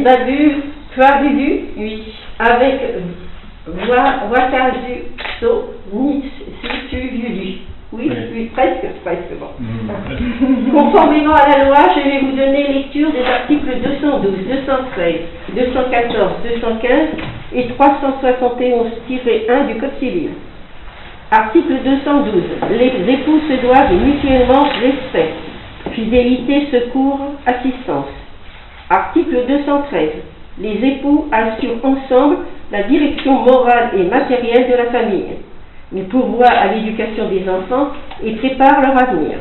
Christine Babu Kwavuvu, Oui. avec Wakazuso Nitsituvulu. Oui, Oui. oui, presque, presque bon. Conformément à la loi, je vais vous donner lecture des articles 212, 213, 214, 215 et 371-1 du Code civil. Article 212. Les époux se doivent mutuellement respect, fidélité, secours, assistance. Article 213. Les époux assurent ensemble la direction morale et matérielle de la famille. Ils pourvoient à l'éducation des enfants et préparent leur avenir.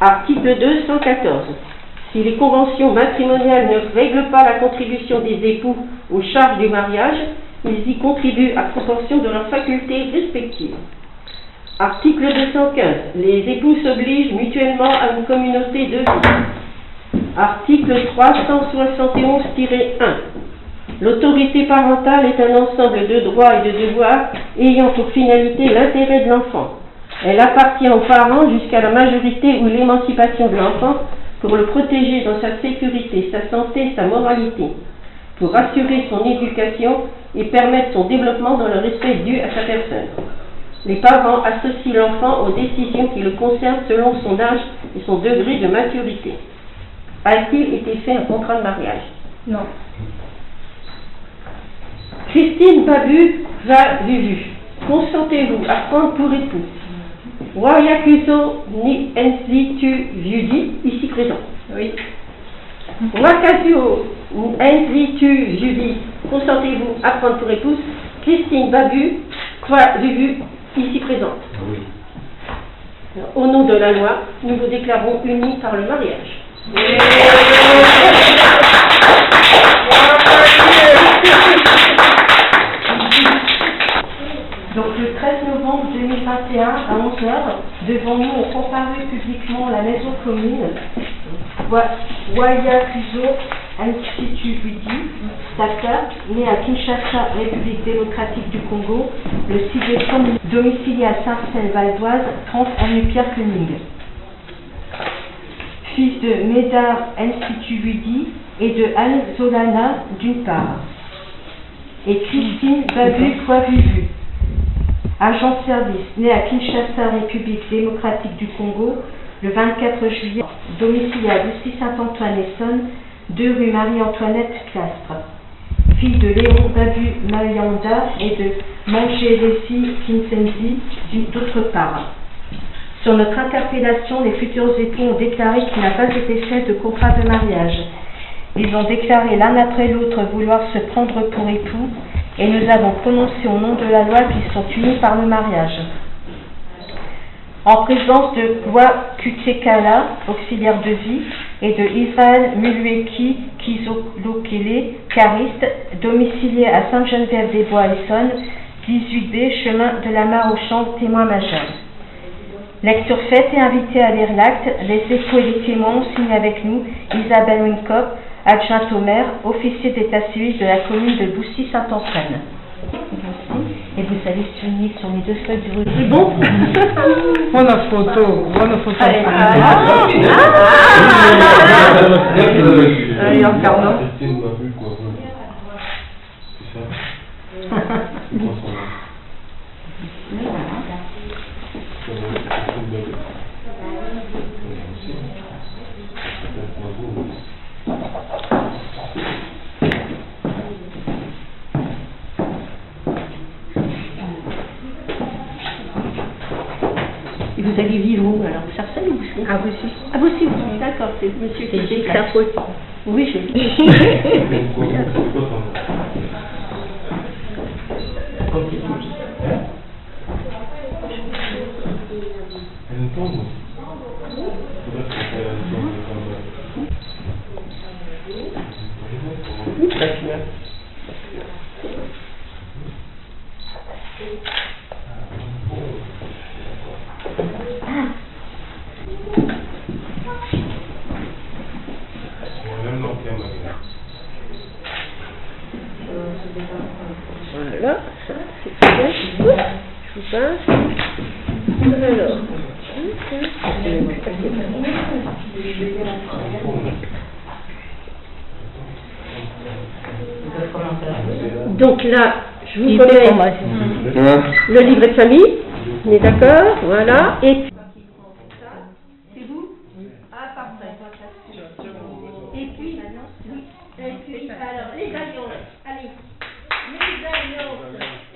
Article 214. Si les conventions matrimoniales ne règlent pas la contribution des époux aux charges du mariage, ils y contribuent à proportion de leurs facultés respectives. Article 215. Les époux s'obligent mutuellement à une communauté de vie. Article 371-1. L'autorité parentale est un ensemble de droits et de devoirs ayant pour finalité l'intérêt de l'enfant. Elle appartient aux parents jusqu'à la majorité ou l'émancipation de l'enfant pour le protéger dans sa sécurité, sa santé, sa moralité, pour assurer son éducation et permettre son développement dans le respect dû à sa personne. Les parents associent l'enfant aux décisions qui le concernent selon son âge et son degré de maturité. A-t-il été fait un contrat de mariage? Non. Christine Babu Vavuvu, consentez-vous à prendre pour époux Wayakuso ni Nzitu Viudi, ici présent? Oui. Wakazuo Nzitu Viudi, consentez-vous à prendre pour épouse Christine Babu Kwavuvu, ici présente? Oui. Au nom de la loi, nous vous déclarons unis par le mariage. Donc le 13 novembre 2021 à 11h, devant nous ont comparu publiquement la maison commune Wayakuso Institut Docteur, né à Kinshasa, République démocratique du Congo, le 6 décembre, domicilié à Sarcelles-Val d'Oise, 30 avenue Pierre Koenig. Fils de Médard Institut et de Anne Zolana d'une part, et Christine Babu Kwavuvu, agent de service, né à Kinshasa, République démocratique du Congo, le 24 juillet, domicilié à Bussy-Saint-Antoine-Essonne, 2 rue Marie-Antoinette Clastre. Fille de Léon Babu Mayanda et de Mangelesi Kinsenzi, d'autre part. Sur notre interpellation, les futurs époux ont déclaré qu'il n'a pas été fait de contrat de mariage. Ils ont déclaré l'un après l'autre vouloir se prendre pour époux et nous avons prononcé au nom de la loi qu'ils sont unis par le mariage. En présence de Gwa Kutekala, auxiliaire de vie, et de Israël Mulueki Kizolokele, cariste, domicilié à Sainte-Geneviève-des-Bois-Essonne, 18B, chemin de la Mare aux Champs, témoin majeur. Lecture faite et invité à lire l'acte, les époux et les témoins ont signé avec nous Isabelle Wincop, adjointe au maire, officier d'état civil de la commune de Boussy-Saint-Antoine. Et vous allez signer sur les deux feuilles du C'est bon. Voilà photo, voilà photo. Allez. Allez, encore non. Christine Babu, quoi. C'est ça. C'est quoi son nom? Christine Babu. Aussi. Bravo. Et vous allez vivre où alors? Sarcelles ou Boussy? À Boussy. Ah, Boussy, d'accord, c'est monsieur qui C'est se déplace. Oui, je C'est quoi son nom? Hein? Elle tombe. Faudrait que ça tombe comme Très bien. Même dans le terme. Voilà, ça c'est très bien. Je vous passe. Alors, Donc là, je vous remets le livret de famille. On est d'accord? Voilà. Et puis... C'est vous? Ah, parfait. Et puis, oui. Et puis, alors, les alliances. Allez. Les alliances.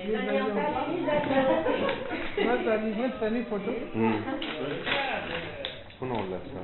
Les alliances. Les alliances. Moi, c'est un livret de famille photo. Oh non, là, ça.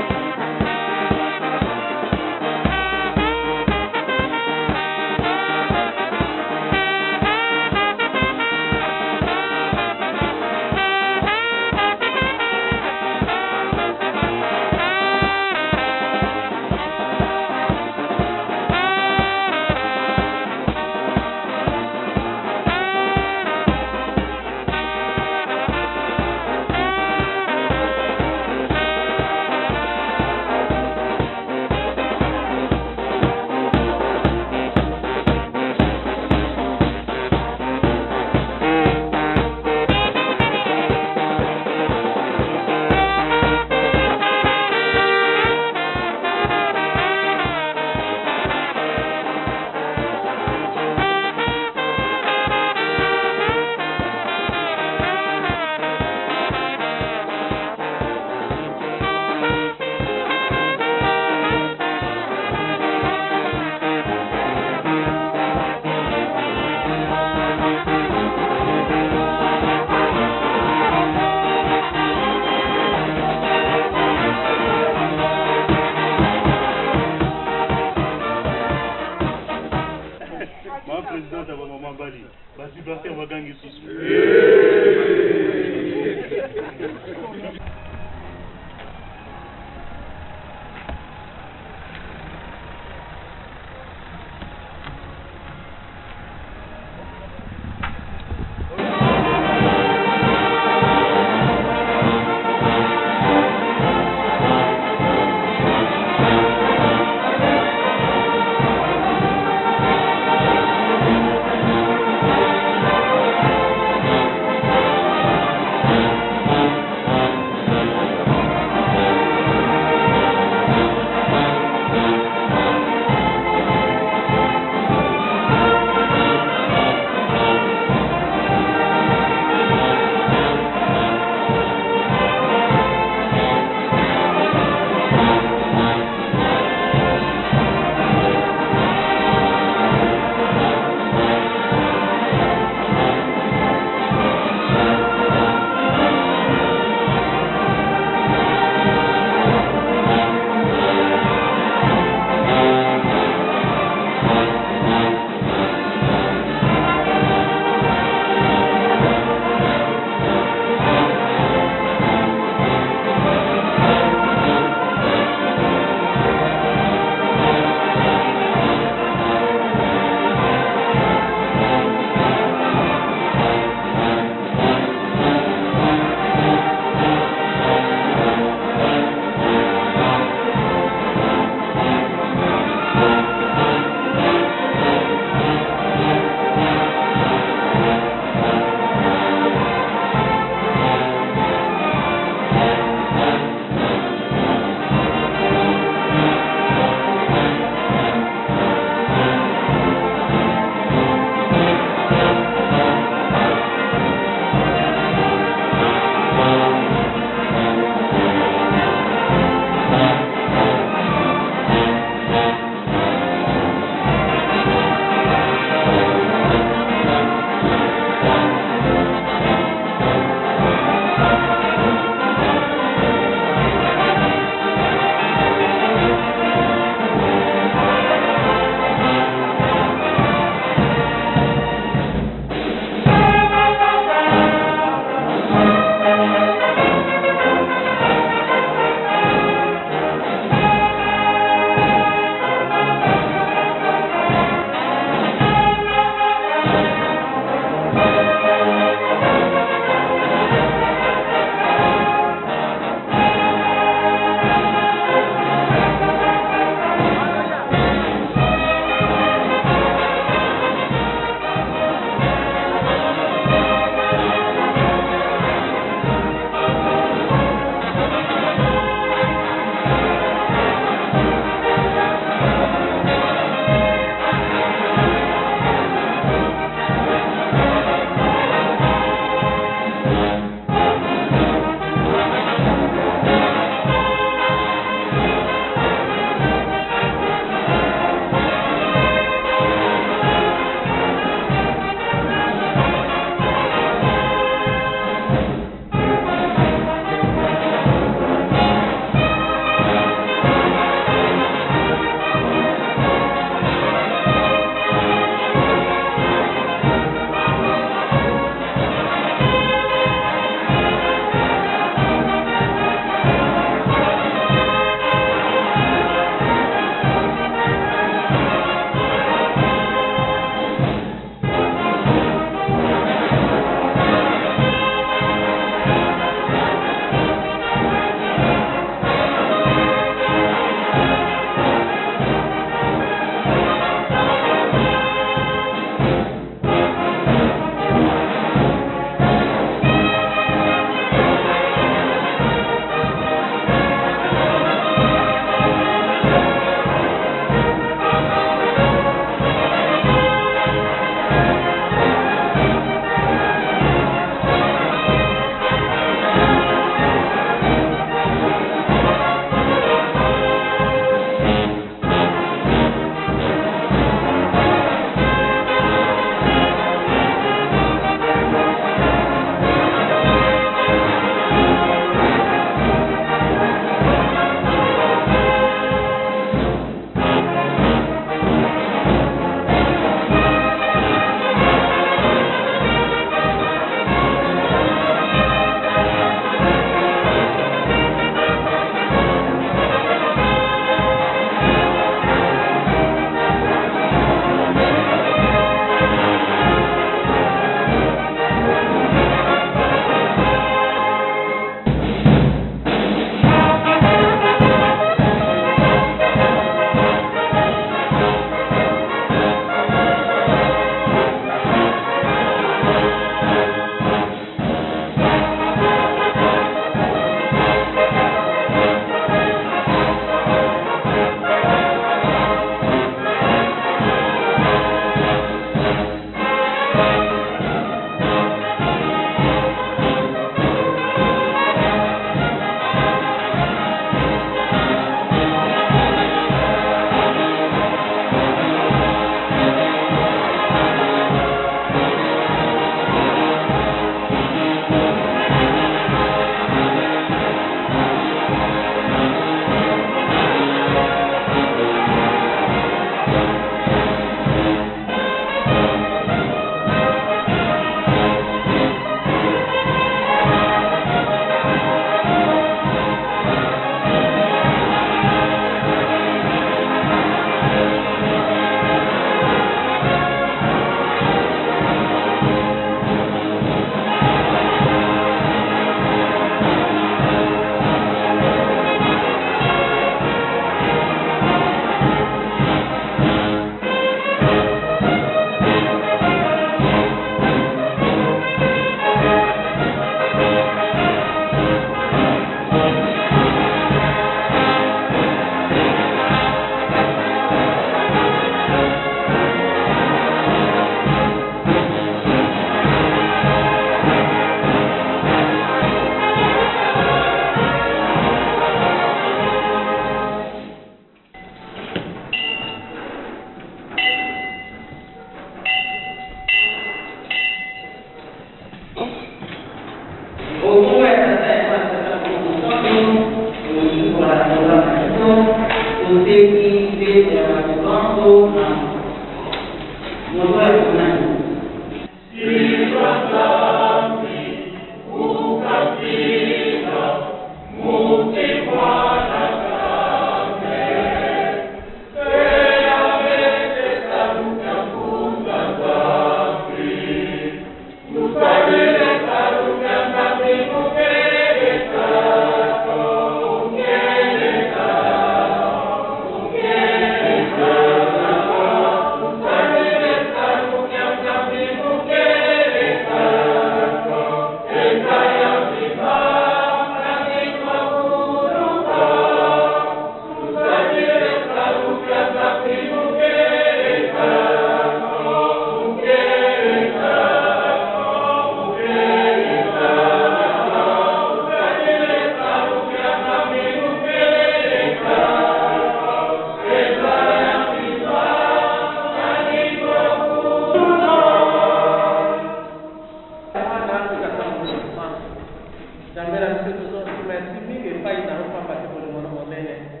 Nzambe na biso, tozongisi merci mingi epai na yo, pamba te bolingo na monene.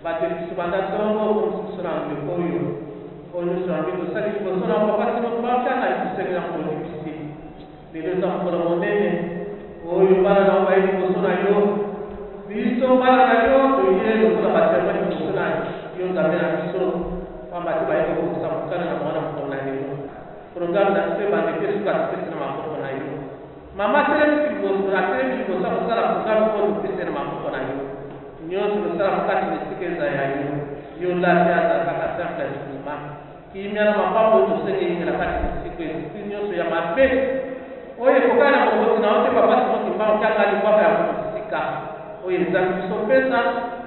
Bato biso banda ntongo okomisi biso na mpepo oyo oyo nyonso yango tosali liboso na Papa Simon Kimbangu Kiangani, tosengeli na kobondibisi. Lelo eza mokolo monene oyo bana na yo baye liboso na yo. Biso bana na yo toye lokola batémoin liboso na yo, Nzambe na biso, pamba te baye kokokisa mokano na bango na mokolo na lelo. Programme na biso ebanda mpe suka, topesi na maboko na yo. Mama atelemisi liboso, atelemi liboso ya kosala programme oyo, topesi na maboko na yo. Nyonso tosala kati na esika eza ya yo, yo lati aza kaka simple instrument. Kimia na mapambo oyo tosengeli na kati na esika, esprit nyonso ya mabe oyo ekokani na bokonzi na yo te, Papa Simon Kimbangu Kiangani, bwaka yango mosika. Oyo ezangi biso, pesa.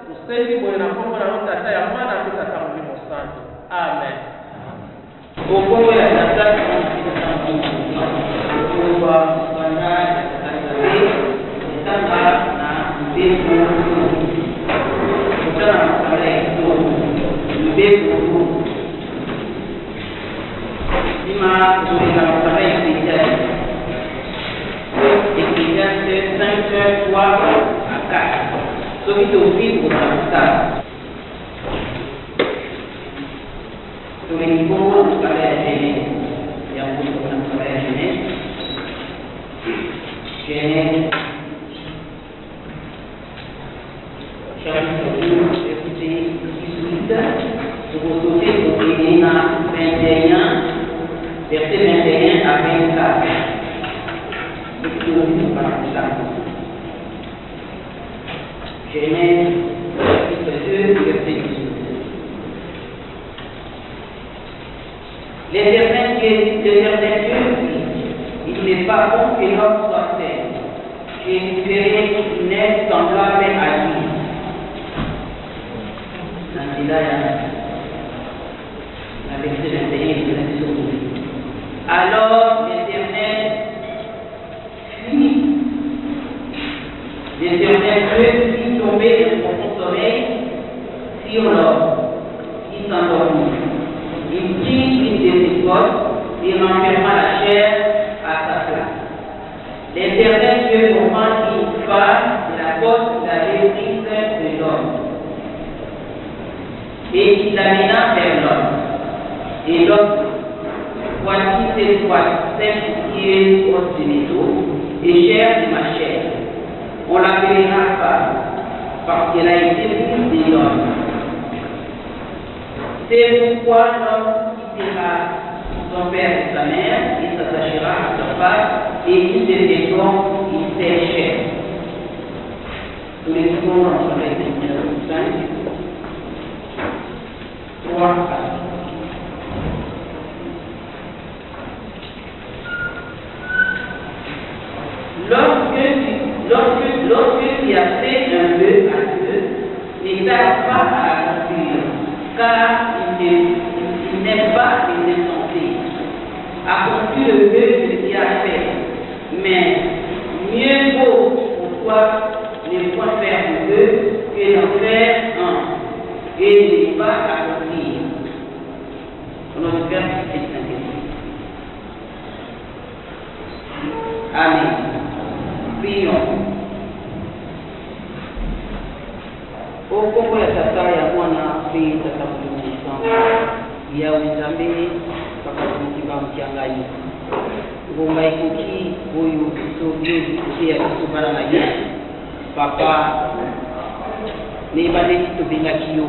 Tosengi boye na nkombo na yo, Tata ya Mwana mpe Tata Molimo Santo, amen. Okombo ya Tata, Mwana mpe Tata Molimo Santo, toloba mokanda ya Tata Nzambe etanga na mibeko, kotala na mokanda ya Exode, mibeko. Nsima toleka na mokanda ya Ecclésiaste, Ecclésiaste 5, 3 à 4. Soki tozwi, tokosala mosala. Toleki bongo mokanda ya Genèse, yango tokona mokanda ya Genèse, Genèse chapitre 2, verset 18. Tokosote kokende na 21, verset 21 à 24. Soki tozwi, tokana kosala Genèse chapitre 2, verset 18. L'Éternel Dieu dit: Il n'est pas bon que l'homme soit seul. Je lui ferai une aide semblable à lui. Na nzela ya na verset 21, ezala biso boye: Alors l'Éternel Dieu fit tomber un profond sommeil sur l'homme qui s'endormit. Il prit une de ses côtes et renferma la chair à sa place. L'Éternel Dieu forma une femme de la côte qu'il avait prise de l'homme. Et il l'amena vers l'homme. Et l'homme dit: Voici cette fois cette qui est os de mes os et chair de ma chair. On l'appellera femme, parce qu'elle a été prise de l'homme. C'est pourquoi l'homme quittera son père et sa mère et s'attachera à sa femme et ils deviendront une seule chair. Tous les secondes, on s'arrête 5, 3, 4. Lorsque tu as fait un vœu à Dieu, ne tarde pas à l'accomplir, car il n'aime pas les insensés. Accomplis le vœu que tu as fait, mais mieux vaut pour toi ne point faire de vœu que d'en faire un et de ne pas accomplir. Au nom du Père, du Fils et du Saint-Esprit. Amen. Prions. O kombo ya Tata, ya Mwana mpe Tata Molimo Mosantu, Yawe Nzambe, Papa Simon Kimbangu Kiangani, ngonga ekoki oyo biso yo oteya biso bana na yo. Papa, na ebandeli tobengaki yo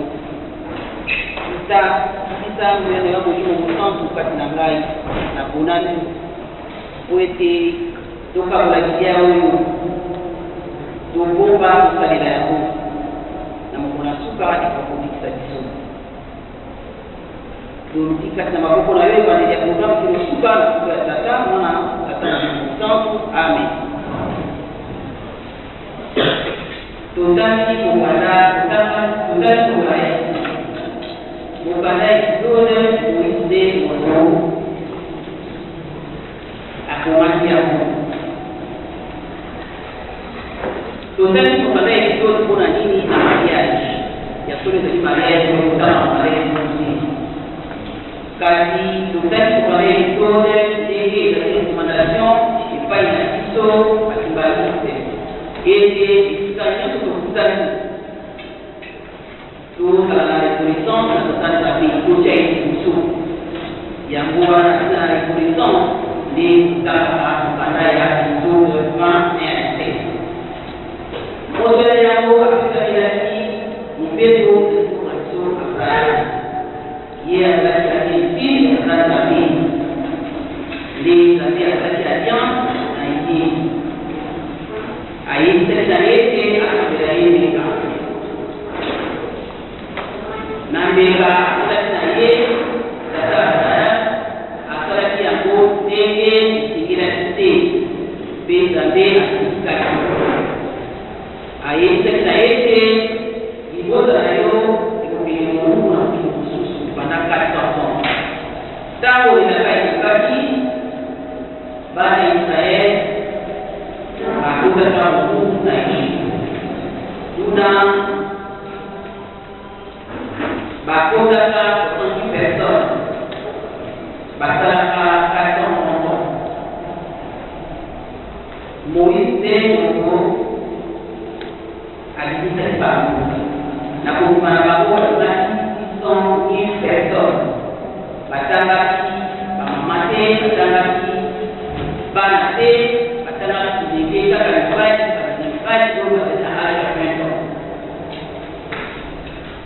kita bisa nguya na yo Molimo Mosantu kati na ngai naponami po ete tokabola bilia oyo, tobomba, tosalela yango na mokolo na suka ekokobikisa biso. Toluki kati na maboko na yo ebandeli ya programme kino suka, na kombo ya Tata, Mwana, Tata Molimo Mosantu, amen. Totangi mokanda, totangi mokanda Exode. Moïse nde moto akomaki yango. Totangi mokanda Exode mpona nini? Na mariage ya solo, ezali mariage oyo kotanga mokanda Exode. Kasi totangi mokanda Exode ndenge ezali recommandation epai na biso bakimbanguiste. Ete esika nyonso tokutani, tozala na reconnaissance na Tata Nzambe, totia ye liboso. Yango wana ntina na reconnaissance nde totangaka mokanda ya Exode 20 1 à 17. Moto ya yambo apesamelaki mobeko ezali nkoko na biso Abraham. Ye azalaki agentile ya Tata Nzambe. Nde Nzambe asalaki alliance na ye. Ayebisaki na ye ete akabela ye mbeka. Na mbeka apesaki na ye, tata Abraham asalaki yango ndenge esengelaki te, mpe Nzambe asilikaki. Ayebisaki na ye ete, Libota na yo ekokende mowumbu na mokili mosusu pendant 400 ans. Ntango elaka ekokaki, bana ya Israël bakotaka mowumbu na Egypte. Kuna bakotaka 68 personnes, basalaka 430 ans. Moïse nde moto abimisaki bango. Na kobima na bango babimaki 600,000 personnes. Batangaki bamama te, batangaki bana te, batangaki bilenge, kaka mibali, mibali oyo bazali na age ya 20 ans.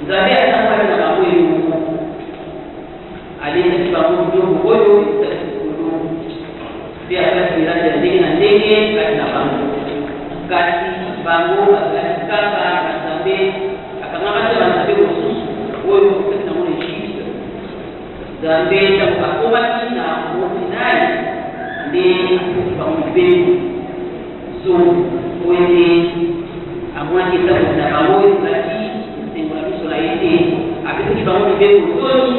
Nzambe atambolaki na bango elongo, alesaki bango biloko oyo eutaki likolo, mpe asalaki milatu ya ndenge na ndenge kati na bango. Kasi bango bazalaki kaka na banzambe, bakangamaki na banzambe mosusu oyo bautaki nango na Egypte. Nzambe, ntango bakomaki na Mont Sinai, nde apesaki bango mibeko zomi, mpo ete amonaki etamboli na bango ezalaki esengo na miso na ye te. Apesaki bango mibeko zomi.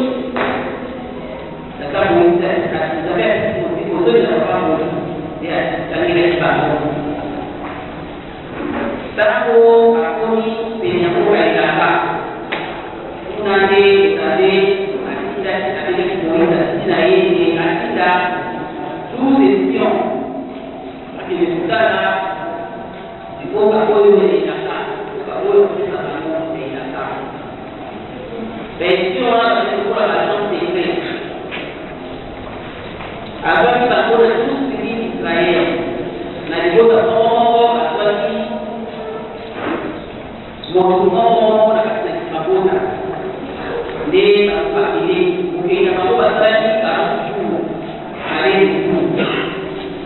Tata Moïse, kasi Nzambe apesaki mibeko zomi na papa Moïse, nde atangelaki bango. Ntango bakomi pene ya mboka elaka, kuna nde Nzambe atindaki, abengaki Moïse, atindi na ye ete atinda 12 espions bakende kotala mboka oyo ya elaka, mboka oyo kopesa bango ya elaka. Ba espions wana bazali lokola ba agents secrets. Azwaki bango na 12 tribus d'Israël. Na libota moko moko azwaki moto moko moko na kati na mabota. Nde bango bakendeki. Bokei na bango basalaki 40 jours aller-retour.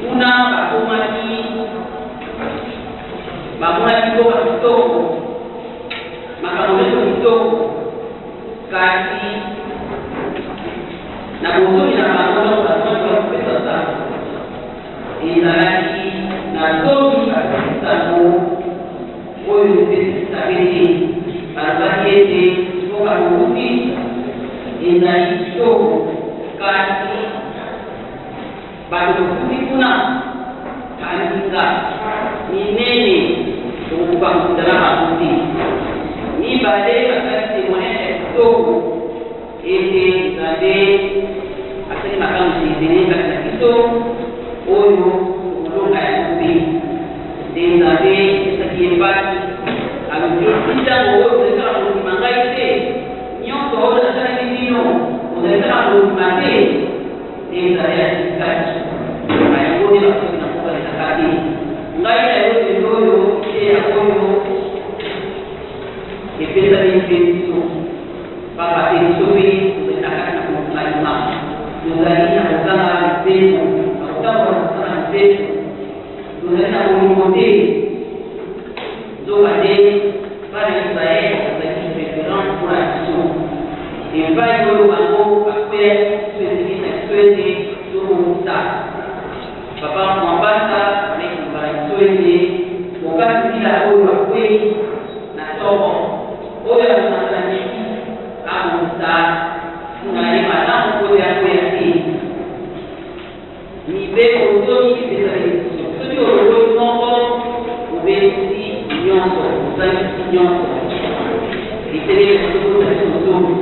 Kuna bakomaki, bamonaki mboka kitoko, makambo nyonso kitoko, kasi na bozongi na bango ntango bazwaki bakopesa nsango, ezalaki na zomi bapesi nsango oyo epesi nsape te. Balobaki ete mboka bowuti ezali kitoko, kasi bato tokuti kuna baninga minene, tokokoka kobunda na bango te. Mibale basali temoignage ya kitoko ete Nzambe asali makamwisi ebele kati na biso oyo tokolonga yango te. Nde Nzambe epesaki ye mpasi, alobi, Ti ntango oyo bozali kaka kondima ngai te? Nyonso oyo nasaleli bino, bozali kaka kondima te? Nde Nzambe asilikaki. Na yango nde basoki na mboka elaka te. Ngai na yo lelo oyo, liteya oyo epesami mpe biso, mpamba te biso mpe tozali na kati na kondima-ndima, tozali na kozanga mibeko, na kotambola na kozanga mibeko, tozali na bolingo te. Nzokande, bana ya Israele bazalaki reference mpo na biso. Epai oyo bango bakweyaki, biso esengeli na biso ete tobongisa. Papa Mwambasa azalaki koloba na biso ete mokasi mbila oyo akwei na tongo, oyo akomata na midi, abongisa singa na ye malamu mpo ete akweya te. Mibeko zomi epesameli biso. Soki olongoli moko, obebisi nyonso, ozangisi nyonso. Esengeli na biso totosa mibeko zomi.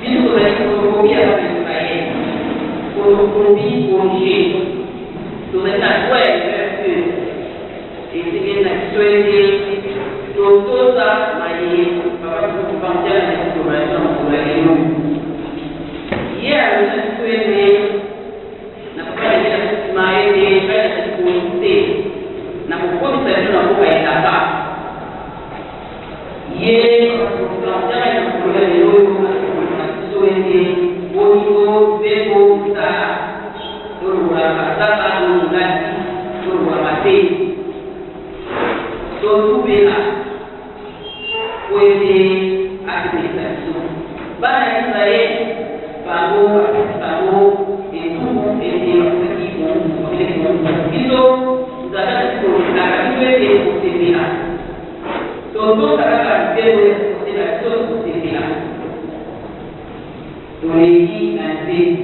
Biso tozali photocopie ya bana Israël, photocopie corrigee. Tozali na droit ya erreur te. Esengeli na biso ete totosa maye Papa Kimbangu azali koloba na biso na mokolo ya lelo. Ye alobi na biso ete na papa na ye na nsima ete ngai nazali boyi te na kokomisa bino na mboka elaka. Ye Papa Kimbangu na mokolo ya lelo oyo azali koloba na biso ete bolingo, mibeko, misala, tolongola kazaka, tolongolaki, tolongola mabe, totubela po ete asepelisa biso. Bana ya Israele bango bapesi bango etumbu ete bakokaki bowumbu, bakendeki bowumbu. Kasi biso, Nzambe azali kolaka biso ete tokosepela. Totosa kaka mibeko oyo azali kosenga biso, tokosepela. Toleki na nzembo.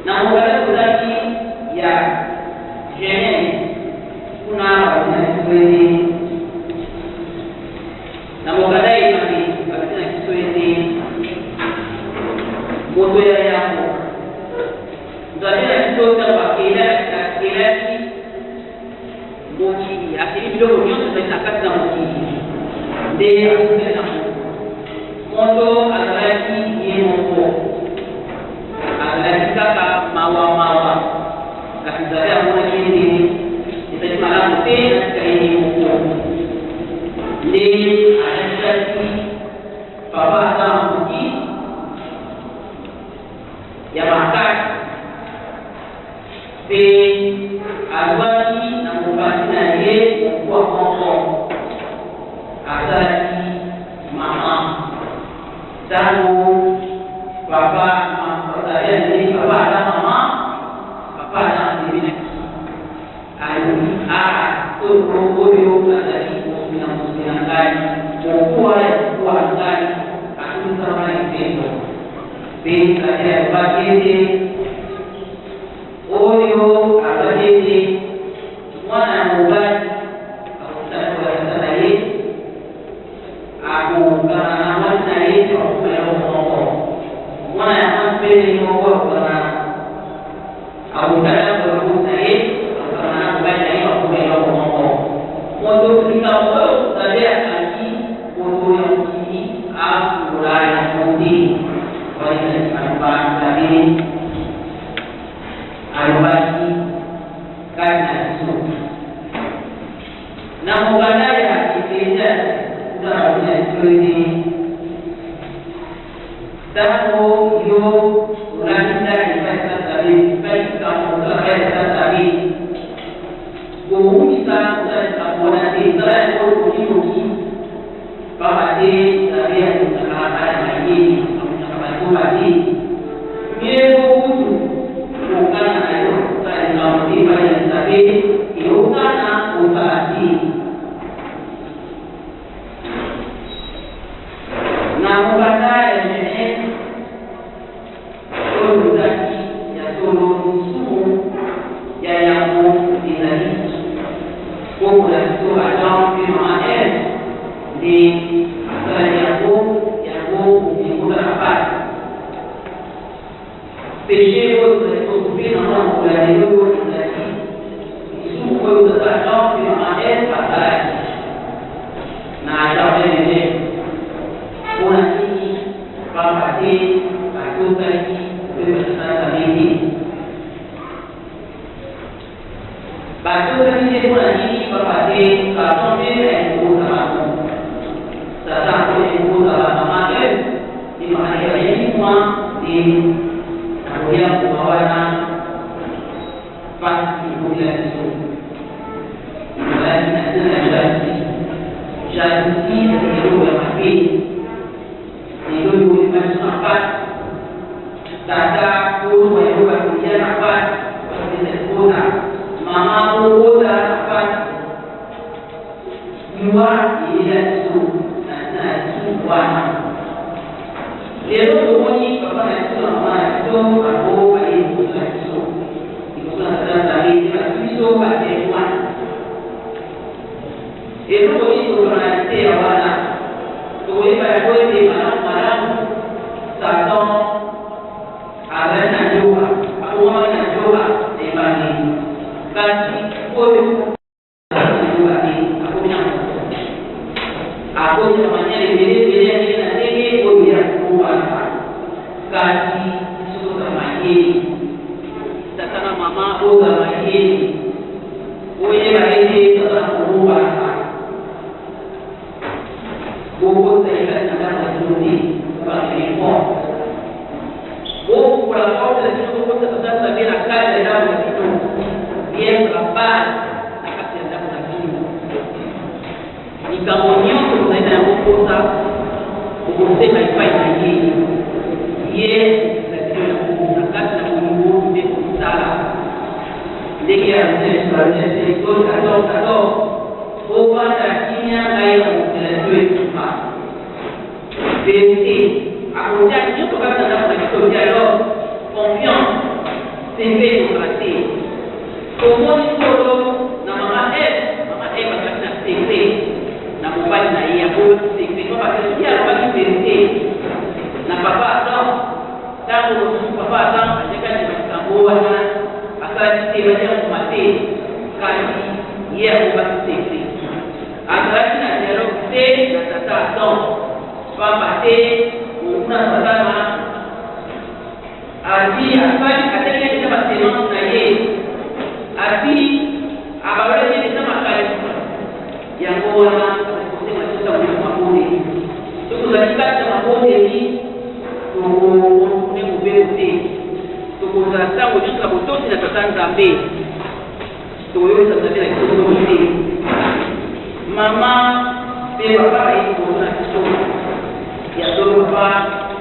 Na mokanda tozali ya Genèse, kuna balobi na biso ete, na mokanda ya Ebandeli balobi na biso ete moto ya yambo Nzambe na biso ntango akelaki mokili, akeli biloko nyonso ezali na kati na mokili, nde akutani na moto. Moto azalaki ye moko, azalaki kaka mawa-mawa, kasi Nzambe amonaki ete ezali malamu te atika ye ye moko. Nde alakisaki papa aza na makoki ya makasi mpe azwaki na mopanzi na ye mokuwa moko, asalaki mama. Ntango papa azali aleli, papa aza mama, papa aza asemelaki, alobi a solo oyo azali mosuni na mosuni na ngai, mokuwa ya mokuwa na ngai, atonisama na esengo. Mpe Nzambe alobaki ete oyo alobaki ete mwana ya mobali akokutana na tata na ye, akokana na mwasi na ye mpe bakokoma eloko moko. Mwana ya mwasi mpe ndenge moko akokana, akokutana na baboti na ye, akokana na mobali na ye, bakokoma eloko moko. Moto likambo oyo Nzambe akangi, moto ya mokili afungola yango te. Wana ezali maloba Nzambe alobaki kati na biso. Na mokanda ya Eklesiaste, kuna balobi na biso ete ntango yo olandi ndai epai ya Nzambe, epai likambo osalaka ya Nzambe, kowumisa kosala likambo wana te, sala yango noki-noki, pamba te Nzambe akomisaka bana mayele, akomisaka bazoba te. Mieux vaut kutu kokana na yo kosala likambo te epai ya Nzambe ke okana kosala te. Na mokanda ya Genese, oyo tozali ya solo lisumu ya yambo ezali koko na biso Adam mpe mama Eve nde basalaki yango, yango mokili ekota na pasi. Peche oyo tozali ko souffrir nango na mokolo ya lelo oyo ezali lisumu oyo tata Adam mpe mama Eve basalaki na jardin d'Eden. Mpo na nini? Pamba te batosaki mobeko ya Tata Nzambe te. Batosaki te mpo na nini? Pamba te Satan mpe ayaki kokosa bango. Satan akomaki kokosa ba mama Eve mpe mama Eve ayaki mwa nde na kolia mbuma wana mpasi ekotela biso. Ezalaki na ntina ya jalousie. Jalousie ezali eloko ya mabe. Lelo oyo emema biso na mpasi. Tata ozwa eloko ya kolia na mpasi, kopesa libota. Mama obota na mpasi. Liwa eyela biso na ntina ya lisumu wana. Lelo tomoni papa na biso na mama na biso bango baye liboso na biso, liboso na Tata Nzambe, mpe bazwi biso ba temoins. Eloko nini tozwa na liteya wana? Tokoyeba yango ete malamu malamu Satan azali na nyoka, akomamaki na nyoka na ebandeli. Kasi oyo. Koyeba te, akomi na moto, akomi na manière ebele ebele ya ndenge na ndenge oyo ye akobongwana. Kasi biso tozala mayele, tata na mama, ozala mayele, oyeba ete tata na kobongwanaka. Bokotisa ye kati na ndako na bino te, bobangela ye porte. Bofungola porte na bino, bokotisa tata Nzambe na kati ya ndako na bino. Ye azala base na kati ya ndako na bino. Likambo nyonso bozali na yango mposa, bokosenga epai na ye. Ye akokisela bino yango na kati na bolingo mpe kosala ndenge ya Exode 14, 14. Bovanda kimia ngai nakokitela bino etumba. Verite akotia nionso kati na ndako na biso dialogue, confiance, tembe ekozala te. Tomoni solo na mama Eve, mama Eve azalaki na secret na mobali na ye abombaki secret pamba te soki alobaki verite na papa Adam tango mosusu papa Adam alingaki andima likambo wana asalaki te balia mbuma te kasi ye abombaki secret. Azalaki na dialogue te na tata Adam, pamba te monguna Satana asi asali atiaki ye dejà ba semences na ye, asi abalolaki ye dejà makanisi. Yango wana azali kosenga biso ntango nyonso mabondeli. Soki tozali kati na mabondeli, toko contourner mobeko te. Tokozala ntango nyonso na botosi na Tata Nzambe. Tokoyokisa Nzambe na biso soni te. Mama mpe papa baye liboso na biso. Ya solo papa,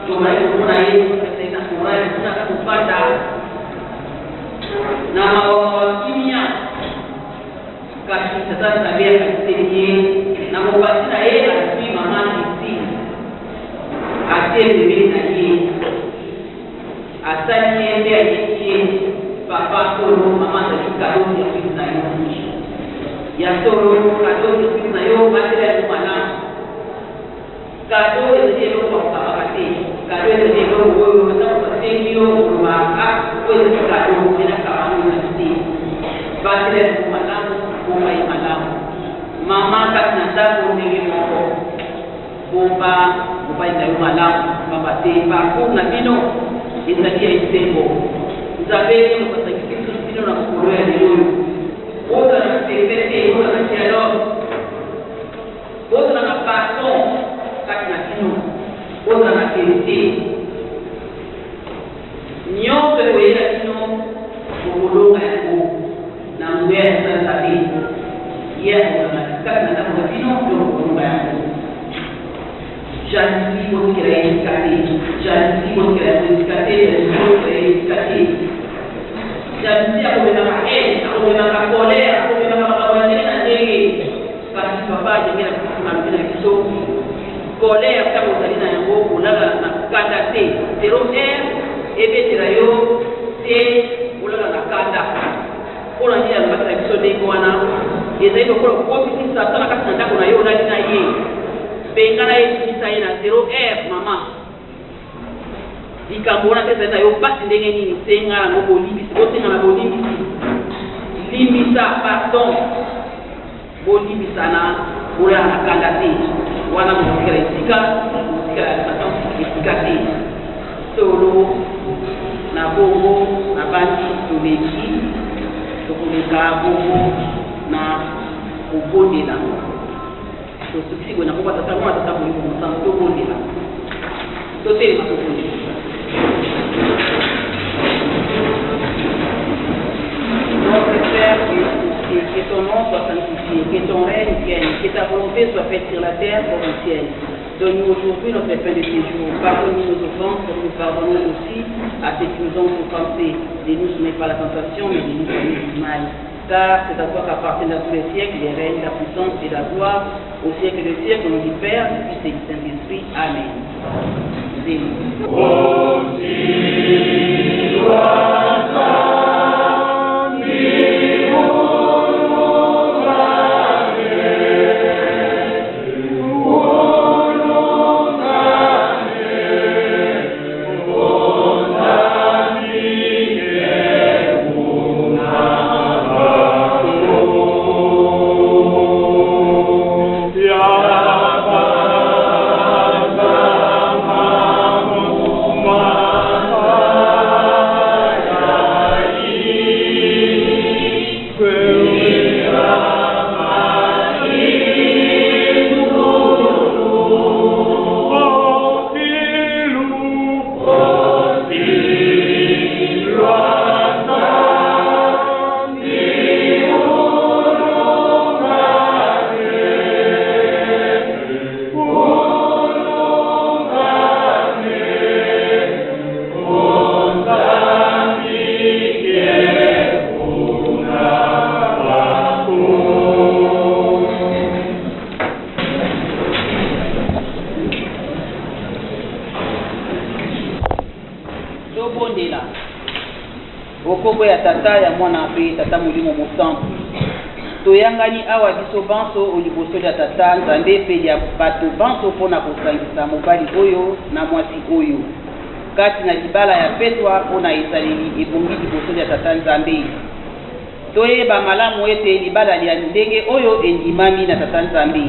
tozali komona ye azali na courage kuna aza kofanda na mawa mawa kimia, kasi tata Nzambe akaniseli ye na mopanzi na ye azwi mama Christine atie pembeni na ye. Asali ye mpe ayebisi ye, Papa, solo, mama azali cadeau surprise na yo. Ya solo, cadeau surprise na yo, batela yango malamu. Cadeau ezali eloko bakokabaka te. Cadeau ezali eloko oyo ata moto asengi yo, okoloba, Ah, oyo ezali cadeau, mais nakaba yango ezali te. Batela yango malamu, bomba ye malamu. Mama kati na ndako ndenge moko. Bomba mobali na yo malamu, pamba te parcours na bino ezali ya esengo. Nzambe moto asangisi lisusu bino na mokolo ya lelo oyo. Bozala na secret te, bozala na dialogue, bozala na pardon kati na bino, bozala na verite. Nionso ekoyela bino, bokolonga yango na nguya ya Tata Nzambe. Ye akozala na kati na ndako na bino mpe bokolonga yango. Jalousie, botikela ye esika te. Jalousie, botikela yango esika te. Jalousie, botikela ye esika te. Jalousie akomemaka haine, akomemaka colère, akomemaka makambo ya ndenge na ndenge. Kasi papa Daniel akufi malobi na biso colère tango ozali na yango kolala na kanda te zero heure ebetela yo te olala na kanda pona nini alobaki na biso ndenge wana ezali lokola okotisi satan na kati na ndako na yo olali na ye bengana ye bimisa ye na zero heure mama Likambo wana te ezali na yo pasi ndenge nini senga yango bolimbisi bosenga na bolimbisi limbisa pardon bolimbisana bolala na kanda te wana bokotikala esika bokotikala satan esika te solo na bongo nabandi toleki tokoleka bongo na kobondela Tosukisi boye na kombo ya Tata, Mwana, Tata Molimo Mosantu. Tobondela. Totelema tobondela. Notre Père qui es aux cieux, que ton nom soit sanctifié, que ton règne vienne, que ta volonté soit faite sur la terre comme au ciel. Donne-nous aujourd'hui notre pain de ce jour. Pardonne-nous nos offenses, comme nous pardonnons aussi à ceux qui nous ont offensés. Ne nous soumets pas à la tentation, mais délivre-nous du mal. Car c'est à toi qu'appartiennent dans tous les siècles les règnes, la puissance et la gloire, au siècle des siècles, au nom du Père, du Fils et du Saint-Esprit. Amen. Nkombo ya Tata, ya Mwana mpe Tata Molimo Mosantu. Toyangani awa biso banso o liboso lya Tata Nzambe mpe lya bato banso mpo na kosangisa mobali oyo na mwasi oyo kati na libala ya petwa mpo na ezaleli ebongi liboso lya Tata Nzambe. Toyeba malamu ete libala lya ndenge oyo endimami na Tata Nzambe,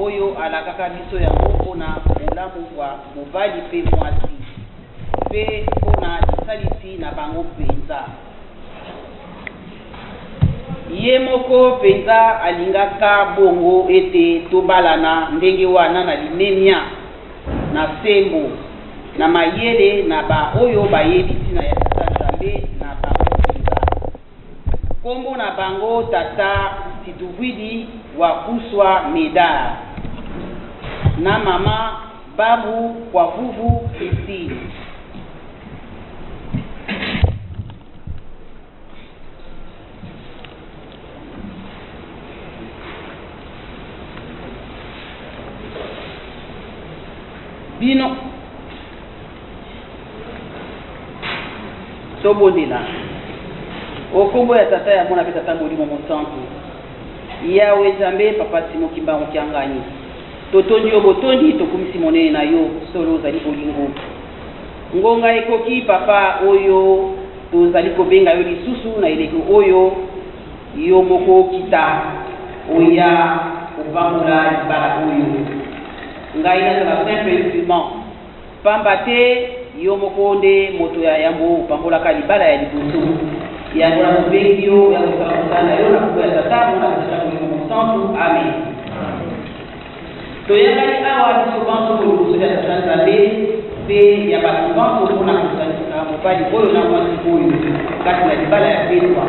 oyo alakaka biso yango mpo na bolamu bwa mobali mpe mwasi mpe mpo na lisalisi na bango mpenza. Ye moko mpenza alingaka bongo ete tobalana ndenge wana na limemia, na sembo, na mayele na ba oyo bayebi ntina ya Tata Nzambe na bango mpenza. Nkombo na bango Tata Situvwidi wa Kuswa Medard na Mama Babu Kwavuvu Christine. Bino tobondela o nkombo ya Tata, ya Mwana mpe Tata Molimo Mosantu. Yawe Nzambe, Papa Simo Kimbangu Kiangani, totondi yo botondi, tokumisi monene na yo, solo ozali bolingo. Ngonga ekoki, Papa, oyo tozali kobenga yo lisusu na eleko oyo, yo moko okita, oya kopambola libala oyo. Ngai nazala simple instrument, pamba te yo moko nde moto ya yambo opambolaka libala ya liboso. Yango na tobengi yo oya kosala mosala na yo na kombo ya Tata, Mwana mpe Tata Molimo Mosantu. Amen. Toyangani awa biso banso o liboso lya Tata Nzambe mpe ya bato banso mpo na kosangisa mobali oyo na mwasi oyo kati na libala ya petwa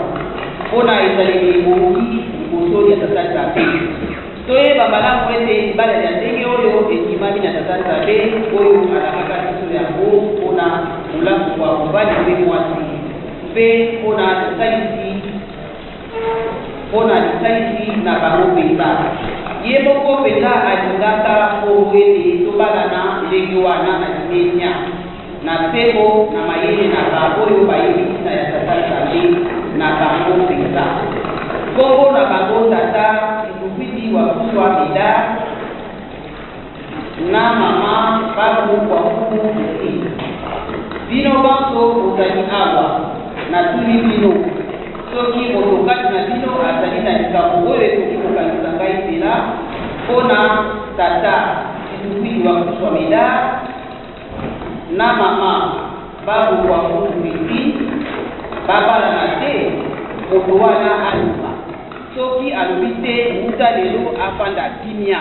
mpo na ezaleli ebongi liboso lya Tata Nzambe. Toyeba malamu ete libala lya ndenge oyo endimami na Tata Nzambe oyo alakaka biso yango mpo na bolamu bwa mobali mpe mwasi mpe mpo na lisalisi Mpo na lisalisi na bango mpenza. Ye moko mpenza alingaka bongo ete tobalana ndenge wana na limemya, na sembo, na mayele na baoyo bayebi ntina ya Tata Nzambe na bango mpenza. Nkombo na bango Tata Situkwiti wa Kuswa Medard na Mama Babu wa Mfumu Christine. Bino banso bozali awa, natuni bino, soki moto kati na bino azali na likambo oyo ekoki kokangisa ngai nzela mpo na Tata Situkwiti wa Kuswa Medard na Mama Babu wa Mfumu Christine babalana te, moto wana aloba. Soki alobi te, wuta lelo afanda kimia.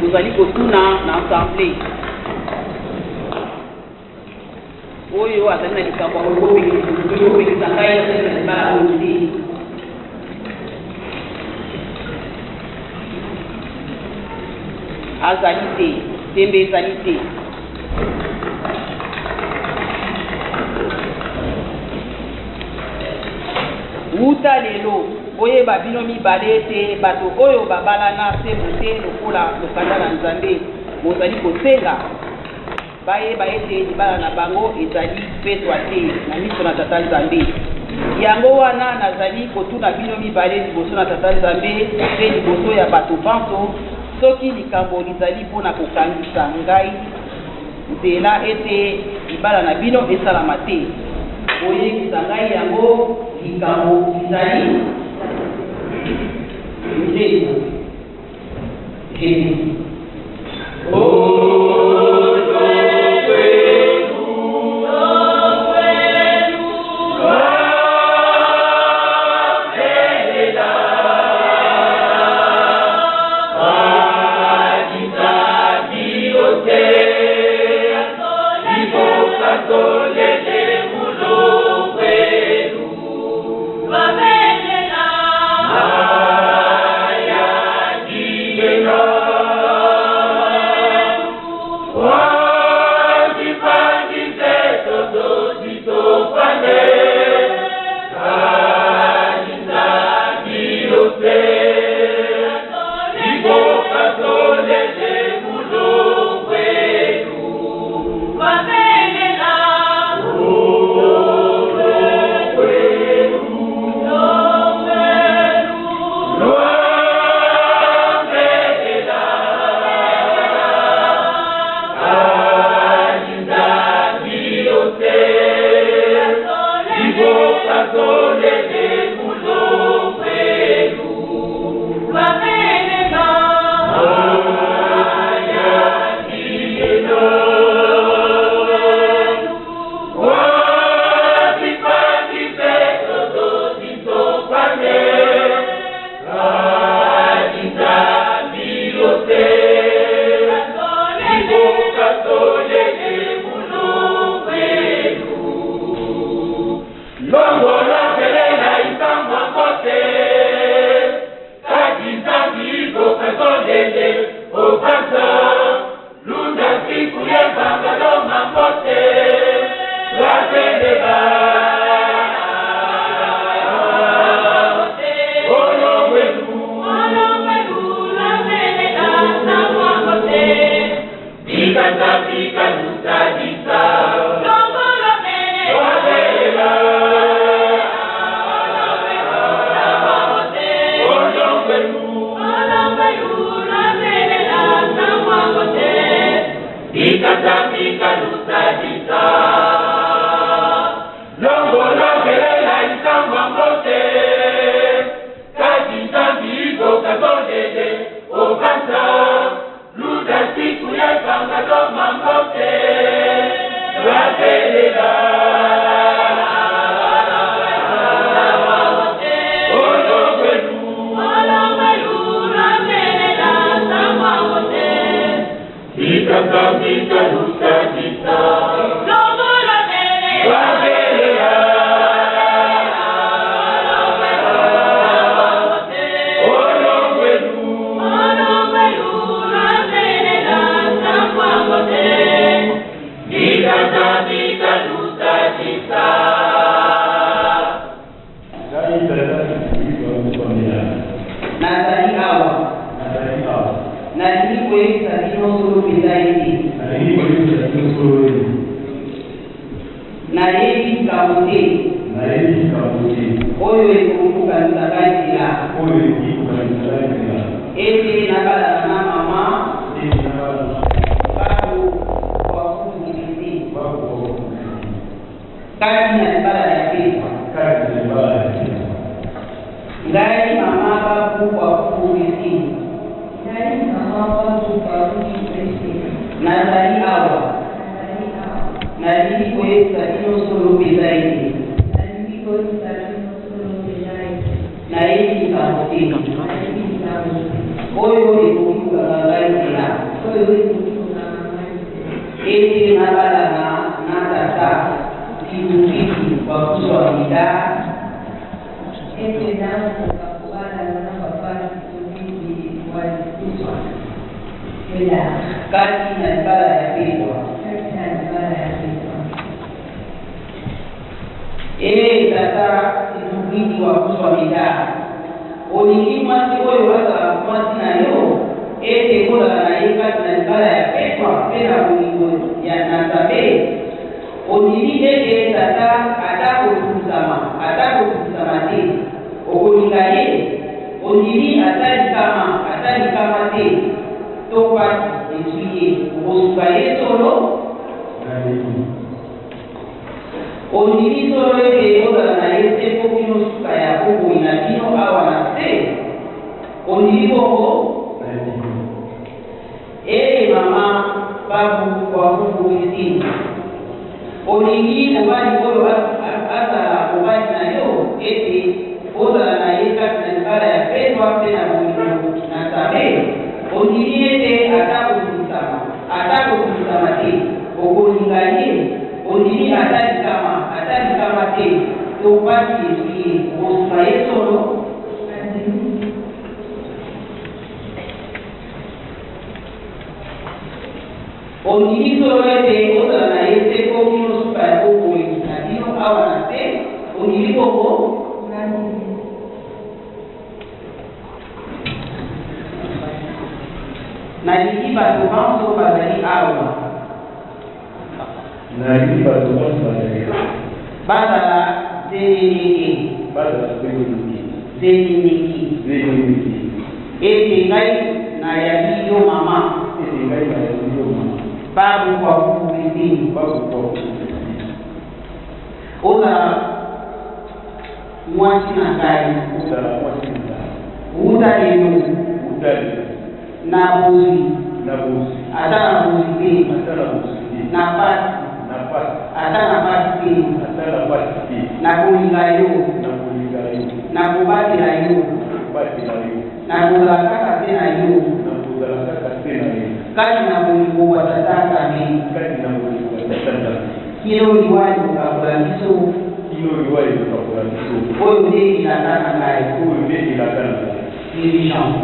Tozali kotuna na assemblee oyo azali na likambo ya kopekisa ngai nasalisa libala oyo te. Azali te, tembe ezali te. Wuta lelo, boyeba bino mibale ete bato oyo babalana sembo te lokola mokanda na Nzambe mozali kosenga, bayeba ete libala na bango ezali petwa te na miso na Tata Nzambe. Yango wana nazali kotuna bino mibale liboso na Tata Nzambe mpe liboso ya bato banso, soki likambo lizali mpo na kokangisa ngai nzela ete libala na bino esalama te, boyebisa ngai yango. Likambo lizali nzembo Jésus. Nazali awa. Nalingi koyebisa bino solo mpenza ete. Nayebi likambo te. Oyo ekoki kokangisa ngai nzela. Ete nabalana na mama. Babu Kwafufu Christine. Kati na libala ya petwa. Ngai mama Babu Kwafufu Christine. Nazali awa. Nalingi koyebisa bino solo mpenza ete. Nayebi likambo te. Oyo ekoki kokanga ngai nzela. Ete nabalana na tata Kidukidi wa kuswa mida. Ete nakoka kobalana na papa Kidukidi wa kuswa mida. Kati na libala ya petwa. Ee tata Kidukidi wa kuswa mida, olingi mwasi oyo azala mwasi na yo, ete kozala na ye kati na libala ya petwa mpe na bolingo ya na Nzambe? Ondimi ete tata ata kotungisama ata kotungisama te, okolinga ye? Ondimi ata likama ata likama te to mpasi ezwi ye, okosunga ye solo? Ondimi solo ete ozala na ye seko kino suka ya bomoi na bino awa na se? Ondimi bongo? Ee mama Babu Kwafufu Christine, olingi mobali oyo azala mobali na yo, ete ozala na ye kati na libala ya petwa mpe na bolingo na Nzambe? Ondimi ete ata kotungisama ata kotungisama te, okolinga ye? Ondimi ata likama ata likama te to mpasi ezwi ye, okosunga ye solo? Ondimi solo ete ozala na ye seko kino suka ya bomoi na bino awa na se? Ondimi bongo? Nalingi bato banso bazali awa. Nalingi bato banso bazali awa. Bazala zeneneke. Bazala zeneneke. Zeneneke. Zeneneke. Ete ngai nayambi yo mama. Ete ngai nayambi yo mama. Babu Kwafufu Christine. Babu Kwafufu Christine. Ozala mwasi na ngai. Ozala mwasi na ngai. Wuta lelo. Wuta lelo. Na bozwi. Na bozwi. Ata na bozwi te. Ata na bozwi te. Na pasi. Na pasi. Ata na pasi te. Ata na pasi te. Nakolinga yo. Nakolinga yo. Nakobatela yo. Nakobatela yo. Nakozala kaka se na yo. Nakozala kaka se na yo. Kati na bolingo bwa Tata Nzambe. Kati na bolingo bwa Tata Nzambe. Kino liwa ekokabola biso. Kino liwa ekokabola biso. Oyo nde elaka na ngai. Oyo nde elaka na ngai. Dirigeant.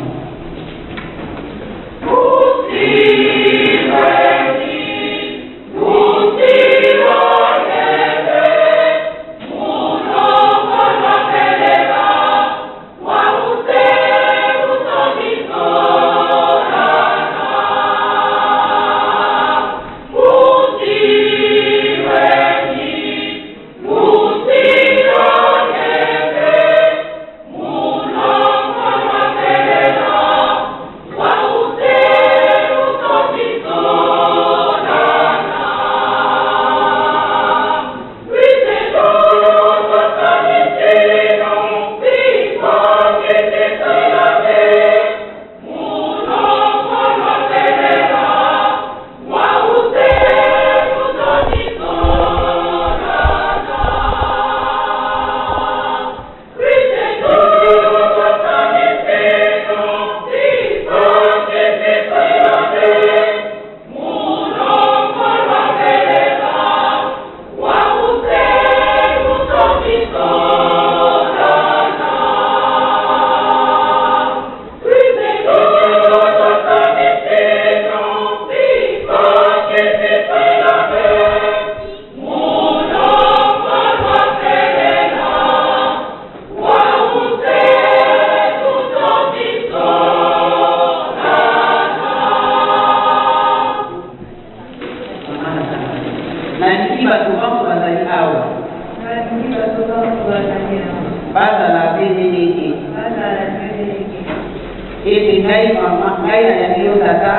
Ete ngai mama, ngai nayambi yo tata,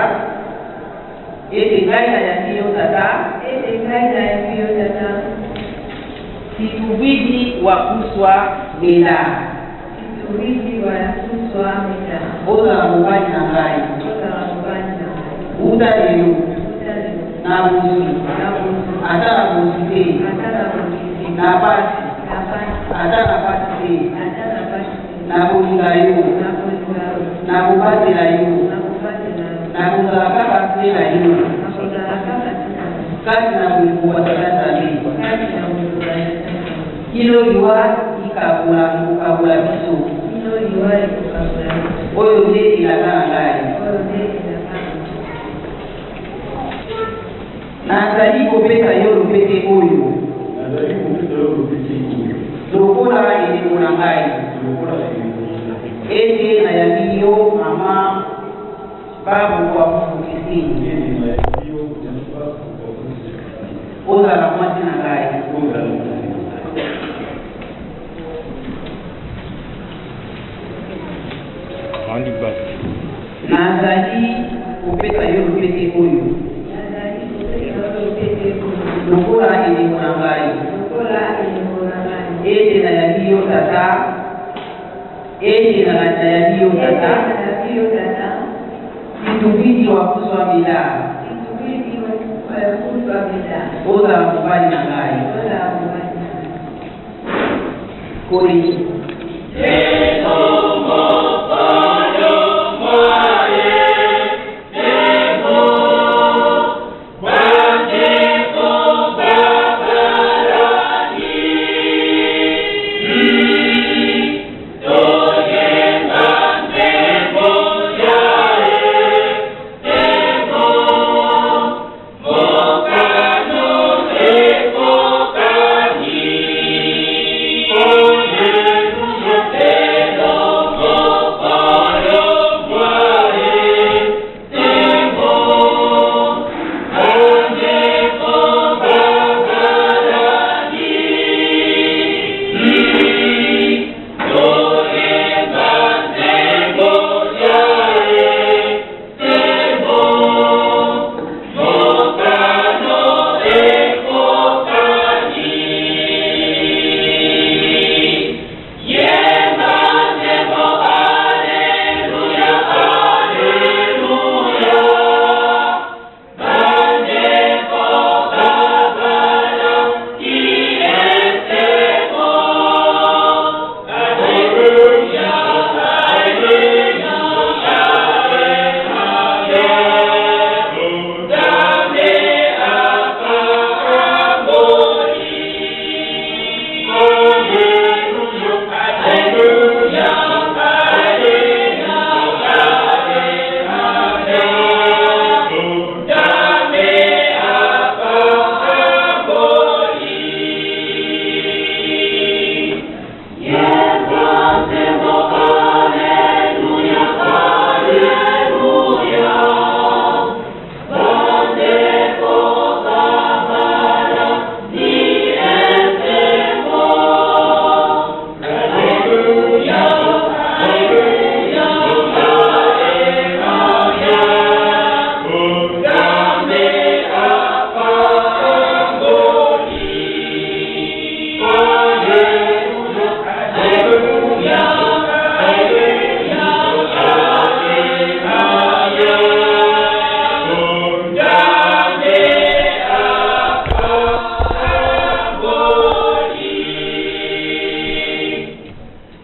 ete ngai nayambi yo tata. Ete ngai nayambi yo tata. Situbidi wa kuswa mela. Situbidi wa kuswa mela. Ozala mobali na ngai. Ozala mobali na ngai. Wuta lelo. Wuta lelo. Na bozwi. Na bozwi. Ata na bozwi te. Ata na bozwi te. Na pasi. Na pasi. Ata na pasi te. Ata na pasi te. Nakolinga yo. Nakolinga yo. Nakobatela yo. Nakobatela yo. Nakozala kaka se na yo. Nakozala kaka se na yo. Kati na bolingo bwa Tata Nzambe. Kati na bolingo bwa Tata Nzambe. Kino liwa ikabola, ekokabola biso. Kino liwa ekokabola biso. Oyo nde elaka na ngai. Oyo nde elaka na ngai. Nazali kopesa yo lopete oyo. Nazali kopesa yo lopete oyo. Lokola elembo na ngai. Lokola elembo na ngai. Ete nayambi yo mama Babu wa Fufu Christine. Ete nayambi yo mama Babu wa Fufu Christine. Ozala mwasi na ngai. Ozala mwasi na ngai. Nazali kopesa yo lopete oyo. Lokola elembo na ngai. Ete nayambi yo tata. Ete nayambi yo tata. Situbidi wa kuswa mila. Ozala mobali na ngai. Kori.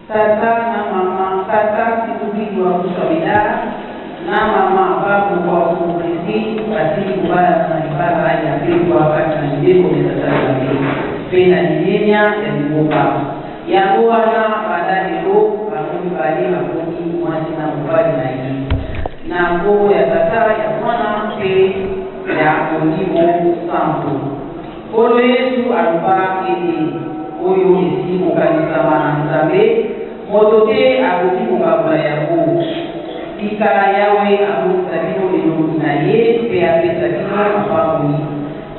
Tata na mama, tata Situbidi wa Kuswa na mama Babu wa Fukrisi basili kobala na libala ya mbekwa kati na mibeko mya Tata Nzambe mpe na limemia ya lingomba. Yango wana banda lelo bango mibale bakomi mwasi na mobali na ye. Na nkombo ya Tata, ya Mwana mpe ya Molimo Santo. Nkolo Yesu aloba ete, Oyo esili kokangisama na Nzambe, moto te akoki kokabola yango. Tika Yawe amonisa bino elongi na ye mpe apesa bino mapamboli.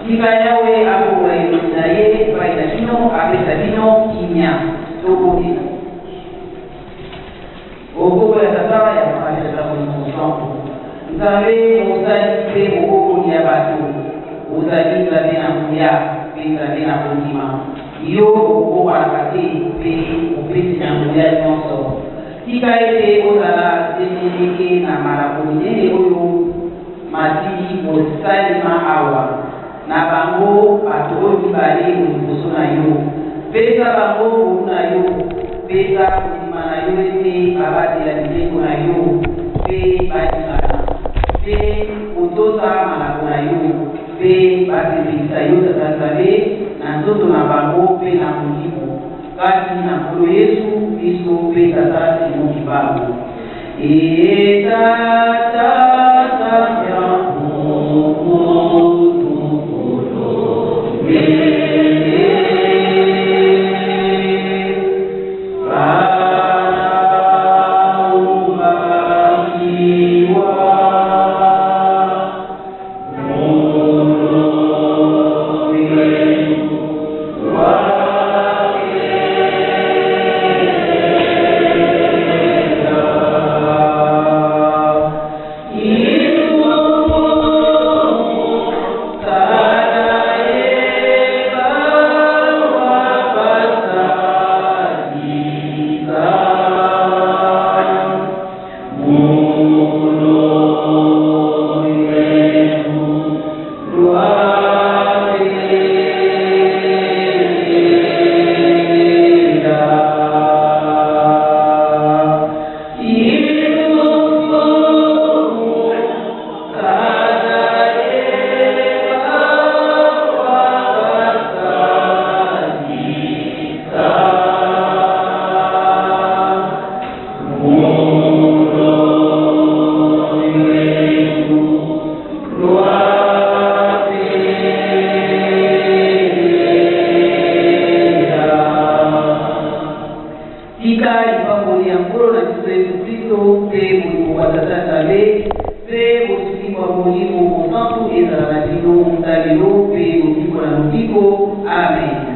Tika Yawe afongola elongi na ye epai na bino, apesa bino kimia. Tobondela. O nkombo ya Tata, ya Mwana mpe ya Tata. Mosantu. Nzambe mosali mpe mobokoli ya bato, ozali Nzambe na nguya mpe Nzambe na kondima. Yo okobongwanaka te mpe mopesi na nguya nyonso. Tika ete ozala nzeneneke na malako minene oyo masili kosalema awa, na bango bato oyo mibale o liboso na yo. Pesa bango ngolu na yo, pesa kondima na yo ete babatela mibeko na yo mpe balingana mpe kotosa malako na yo mpe basepelisa yo, Tata Nzambe, na nzoto na bango mpe na molimo, kati na Nkolo Yesu Kristo mpe Tata Simon Kimbangu. E Tata Nzambe ya Tika lipamboli ya Nkolo na biso Yesu Kristo mpe bolingo bwa Tata Nzambe mpe bosungi bwa Molimo Mosantu ezala na bino wuta lelo mpe lobiko na lobiko. Amen.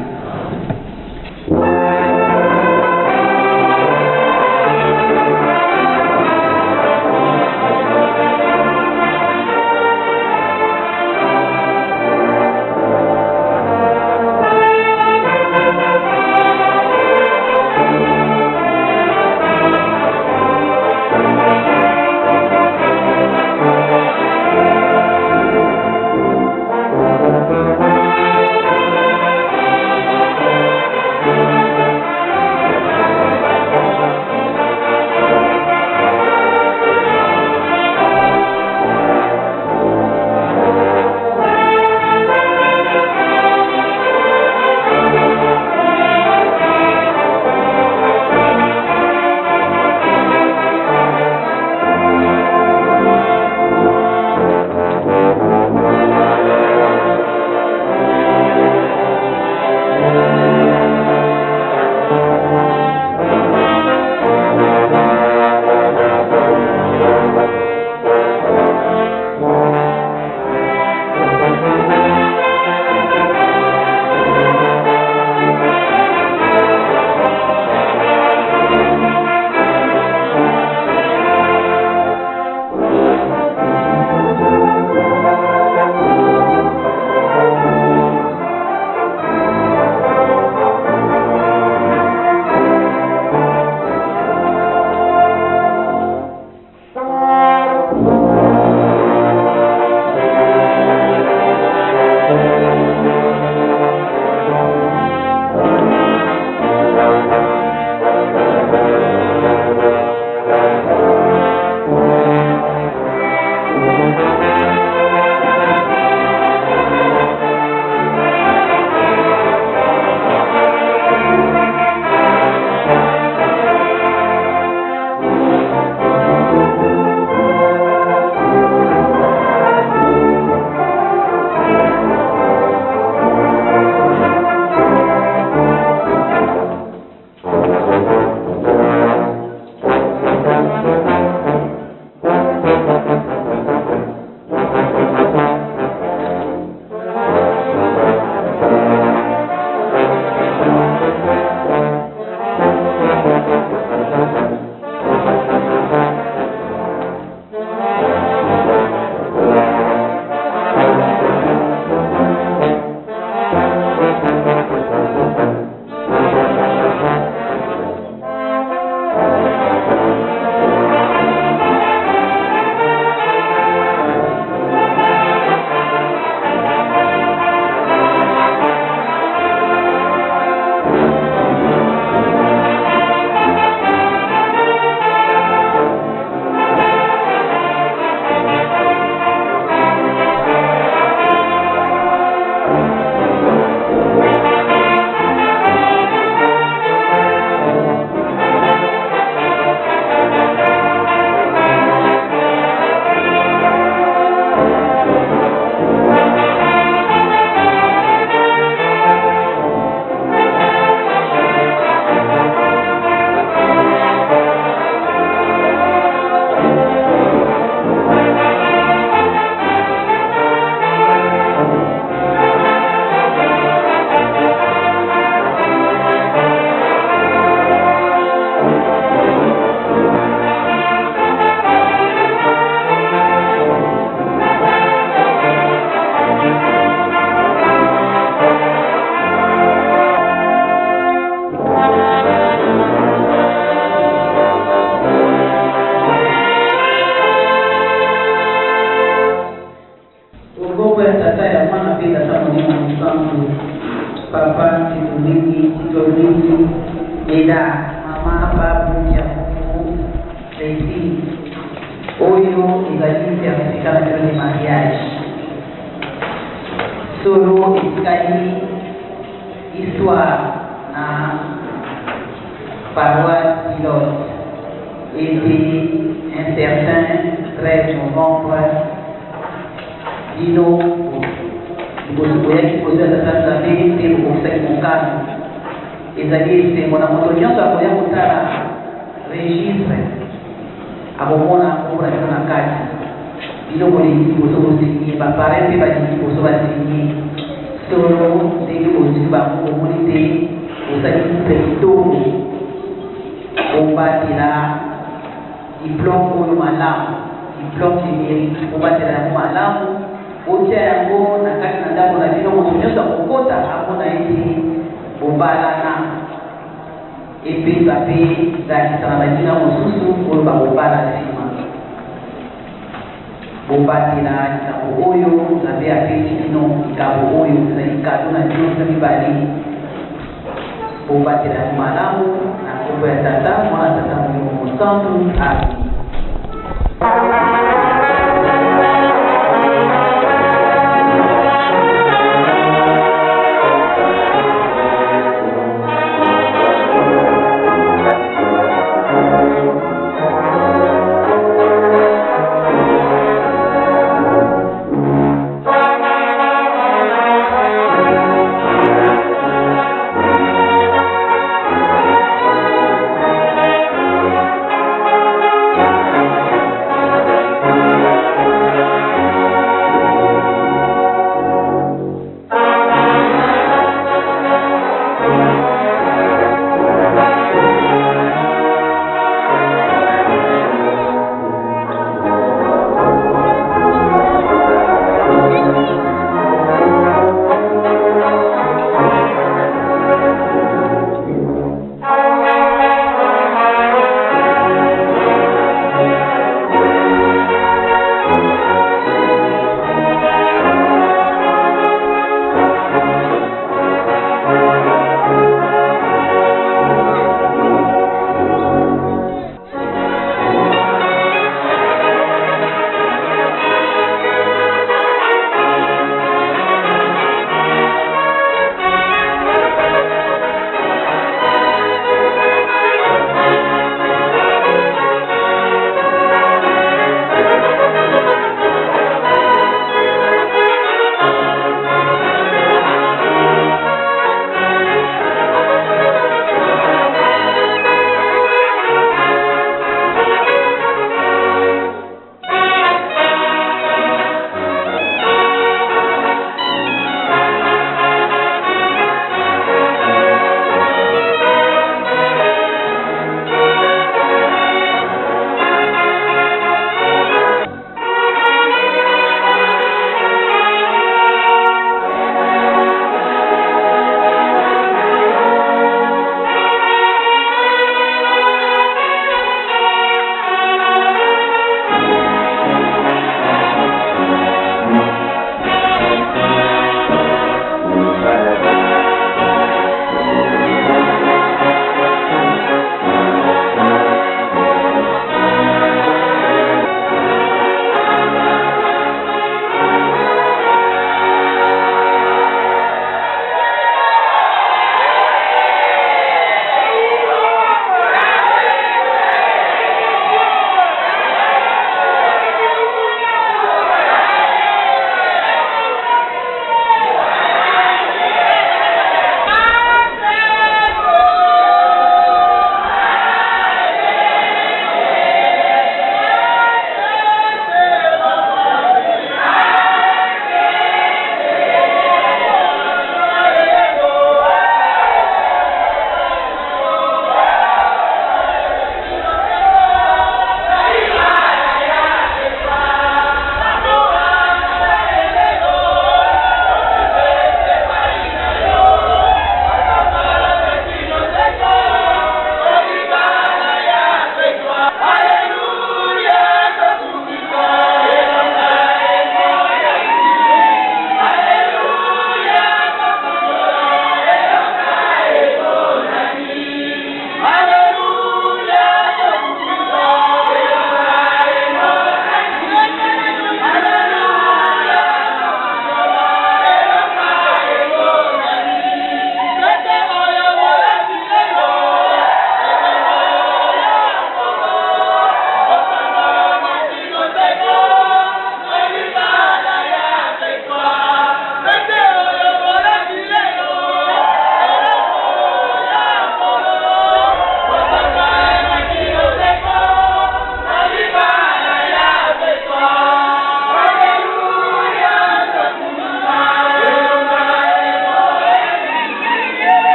Beda mama Babu Kiamungu Tracy oyo ezali certificat na bino de mariage solo etikali histoire na paroisse pilote ete un certain 13 novembre bino liboso boyaki liboso ya tata Nzambe mpe bokokisaki mokano. Ezali esengo na moto nyonso akoya kotala registre, akomona nkombo na bino na kati. Bino boleki liboso bosigne, ba parrain mpe baleki liboso basigne. Solo ndenge bozwi bango bomoni te bosali couple kitoko. Bobatela diplome oyo malamu, diplome de mérite, bobatela yango malamu, botia yango na kati na ndako na bino, moto nyonso akokota amona ete bobalana, epesa mpe ndakisa na baninga mosusu oyo bakobala nsima. Bobatela likambo oyo Nzambe apesi bino, likambo oyo ezali kado na bino bino mibale. Bobatela yango malamu na nkombo ya Tata, Mwana, Tata Molimo Mosantu. Amen.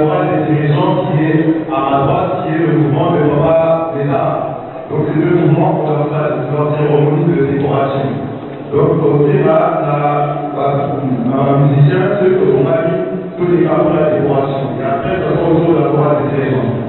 chorale des dirigeants qui est à ma droite, qui est le mouvement de Papa Lézard. Donc ces deux mouvements ont leur, leur cérémonie de décoration. Donc au débat, un musicien, ceux que on a mis tous les pour la décoration. Et après, ça sera autour de la chorale des dirigeants.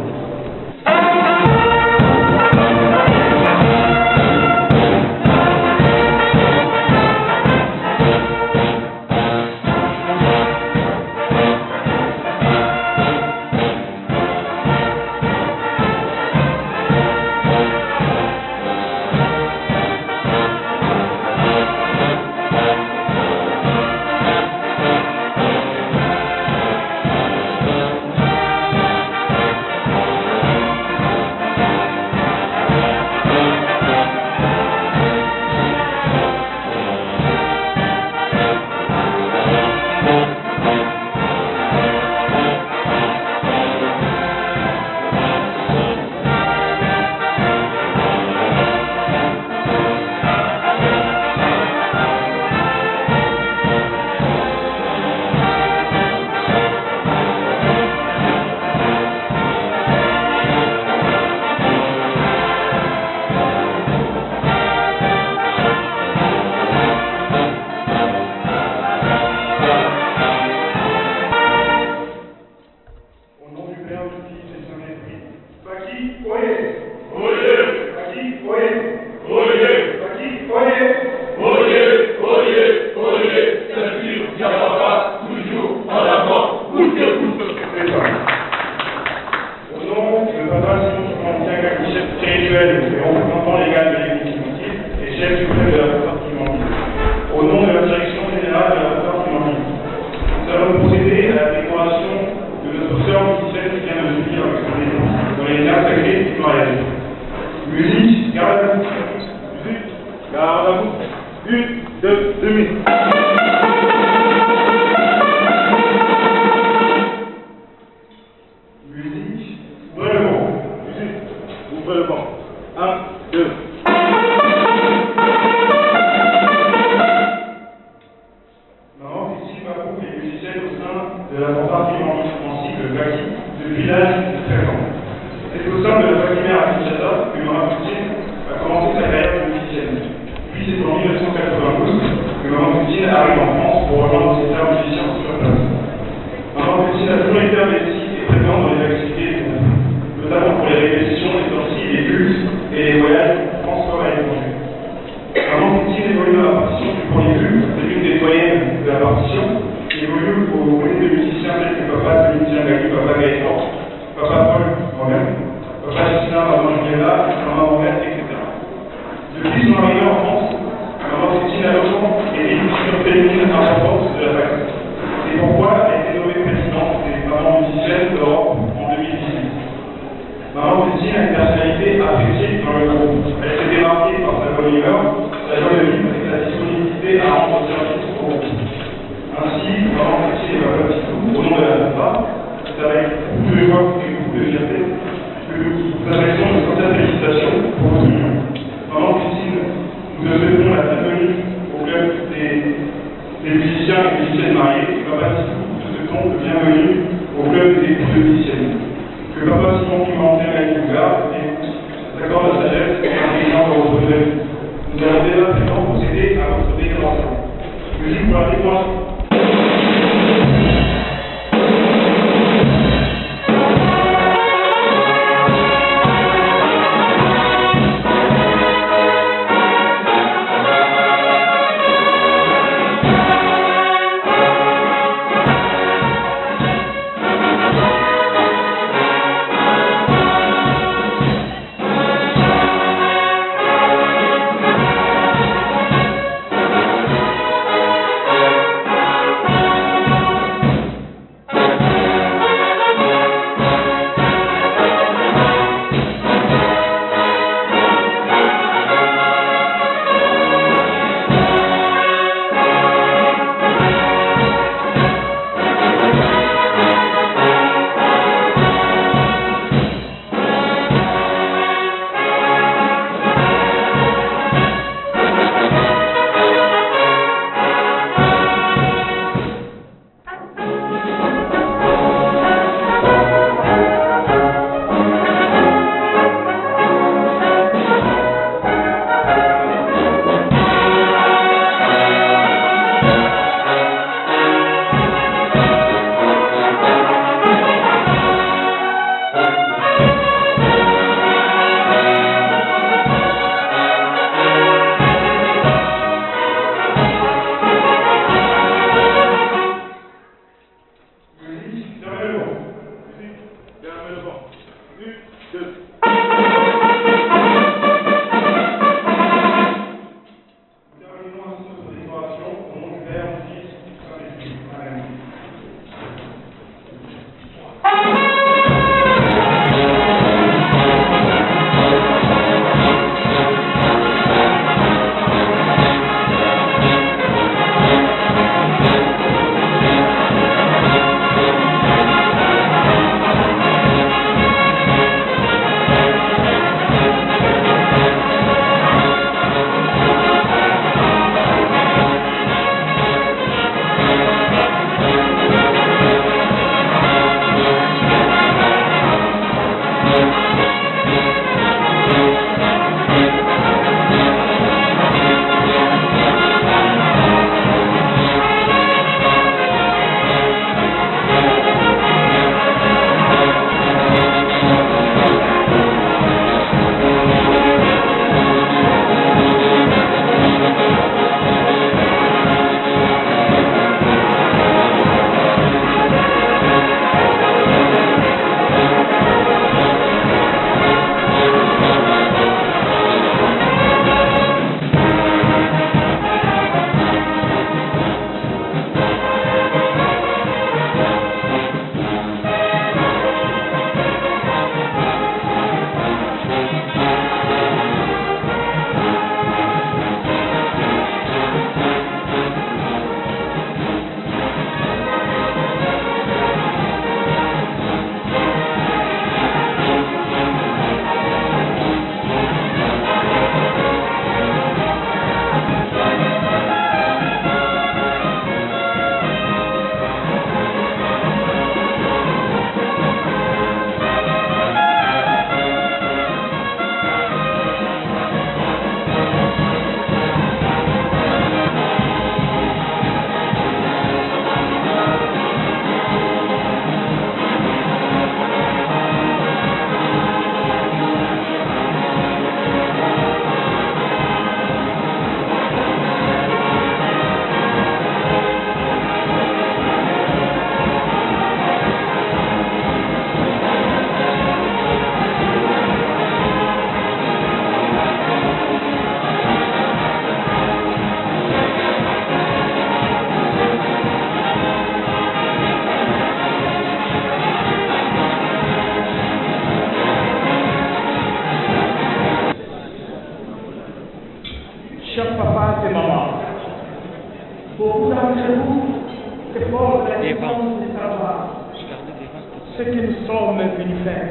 ce que nous sommes venus faire.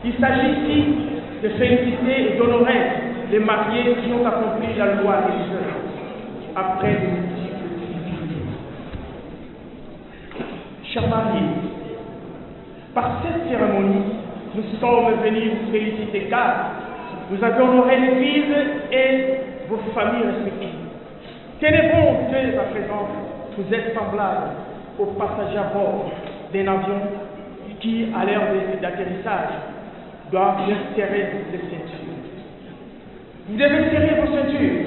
Il s'agit ici de féliciter et d'honorer les mariés qui ont accompli la loi religieuse après de multiples difficultés. Chers mariés, par cette cérémonie, nous sommes venus vous féliciter car vous avez honoré l'Église et vos familles respectives. Tenez bon dès à présent, vous êtes semblables aux passagers à bord d'un avion qui, à l'heure d'atterrissage, doivent bien serrer les ceintures. Vous devez serrer vos ceintures,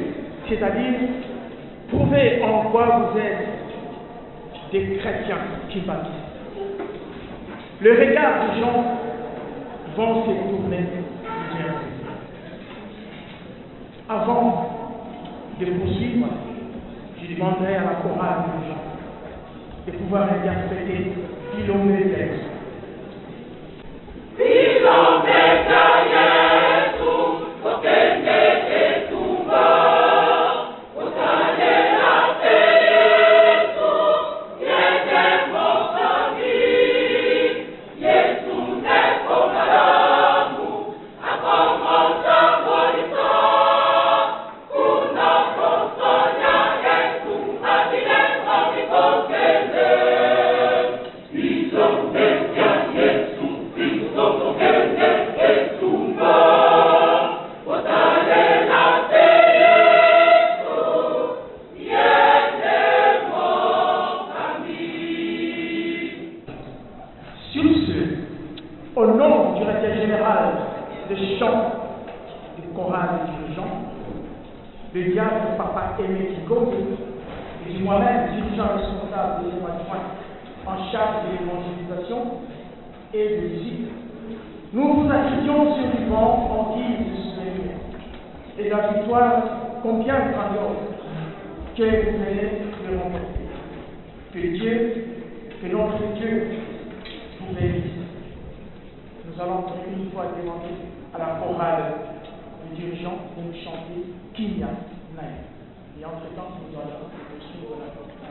c'est-à-dire prouver en quoi vous êtes des chrétiens qui bâtissent. Le regard des gens vont se tourner vers vous. Avant de poursuivre, je demanderai à la chorale des gens de pouvoir interpréter Philomé Sur ce, au nom du directeur général de chant du choral des dirigeants, le diacre Papa Aimé Kikonde et du moi-même dirigeant responsable des adjoint en charge de l'évangélisation et de musique, nous vous accueillons sur vivant en guise de souvenir et de la victoire combien grandiose que vous venez de remporter. Que Dieu, que notre Dieu vous bénisse. Nous allons encore une fois demander à la chorale du dirigeant de nous chanter Kimia Naï. Et entre-temps, nous allons poursuivre la décoration.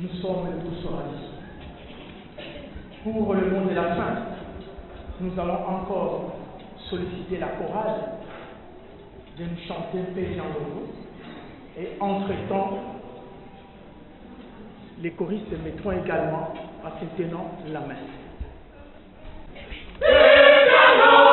Nous sommes tous ravis. Pour le mot de la fin, nous allons encore solliciter la chorale de nous chanter Péjandogo. Et entre-temps, les choristes mettront également en se tenant la main. Munange.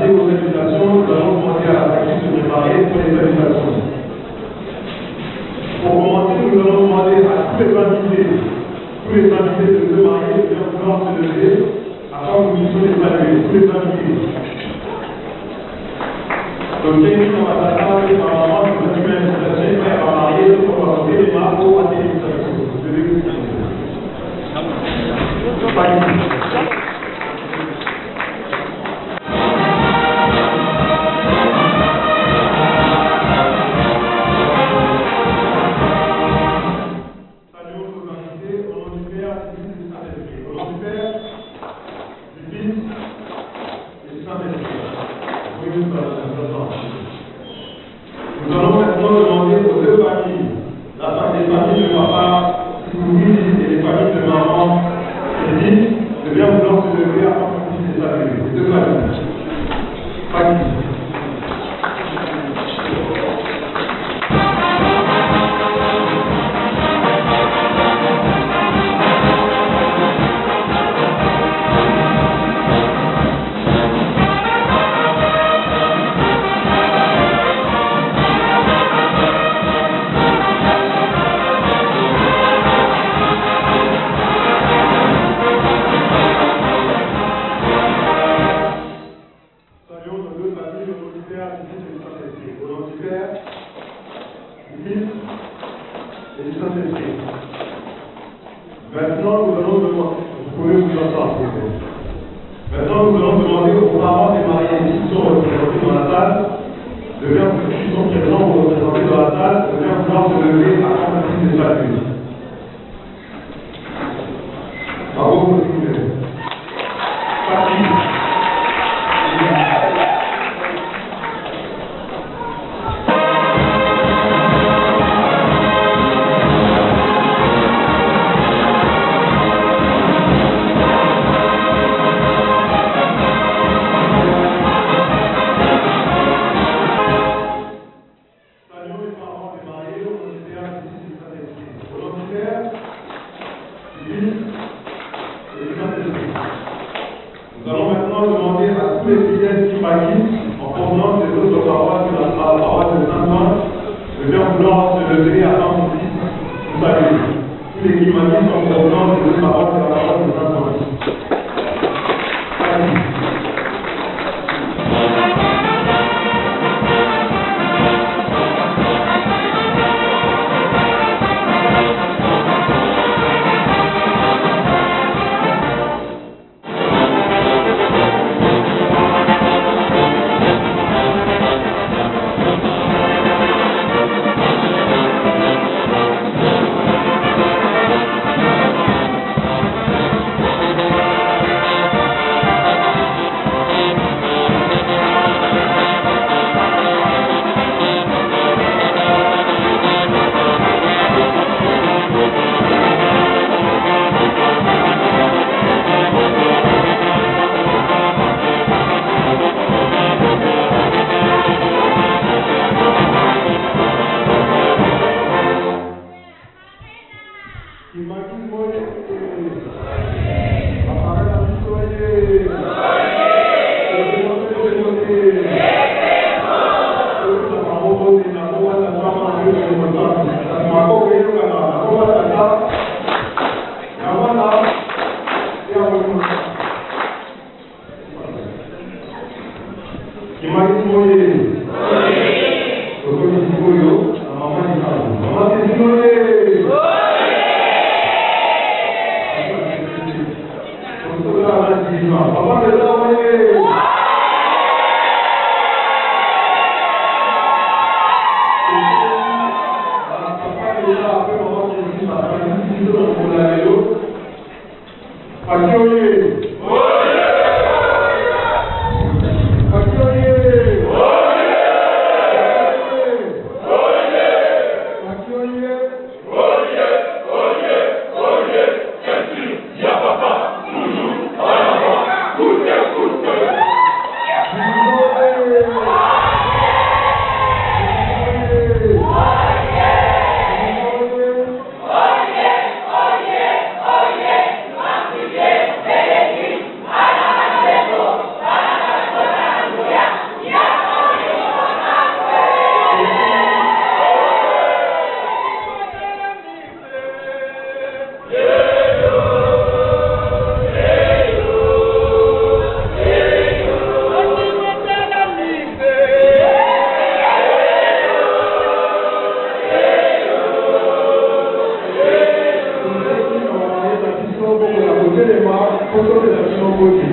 passer aux salutations. Nous allons demander à la faculté de se préparer pour les salutations. Pour commencer, nous allons demander à tous les invités, tous les invités de se marier, de bien vouloir se lever, afin que nous puissions les saluer, tous les invités. Donc, j'ai dans ma tata et ma maman qui ont une invitation, et à marier, on va sauter les mains pour passer l'invitation. Levez-vous. Saluons nos invités au nom du Père, du Fils et du Saint-Esprit. Au nom du Père, du Fils et du Saint-Esprit. Oui, nous allons. Nous allons maintenant demander aux deux familles, la les familles de papa Simouni et les familles de maman Céline, de bien vouloir se lever afin qu'on puisse les saluer. Les deux familles. Famille. Saluons nos deux familles au nom du Père, du Fils et du Saint-Esprit. Au nom du Père, du Fils et du Saint-Esprit. Maintenant, nous allons demander, vous pouvez vous asseoir, s'il vous plaît. Maintenant, nous allons demander aux parents des mariés qui sont représentés dans la salle, de bien, qui sont présents ou représentés dans la salle, de bien vouloir se lever afin qu'on puisse les saluer. Bravo, s'il vous plaît. Patrick. Saluons les parents des mariés au nom du Père, du Fils et du Saint-Esprit. Au nom du Père, du Fils et du Saint-Esprit. Nous allons maintenant demander à tous les fidèles kimbanguistes, en provenance des autres paroisses que la paroisse de Saint-Ouen, de bien vouloir se lever afin qu'on puisse nous saluer. Tous les kimbanguistes en provenance des autres paroisses que la paroisse de Saint-Ouen. Salut. Oye, oye, oye, Tozongela bino mbote.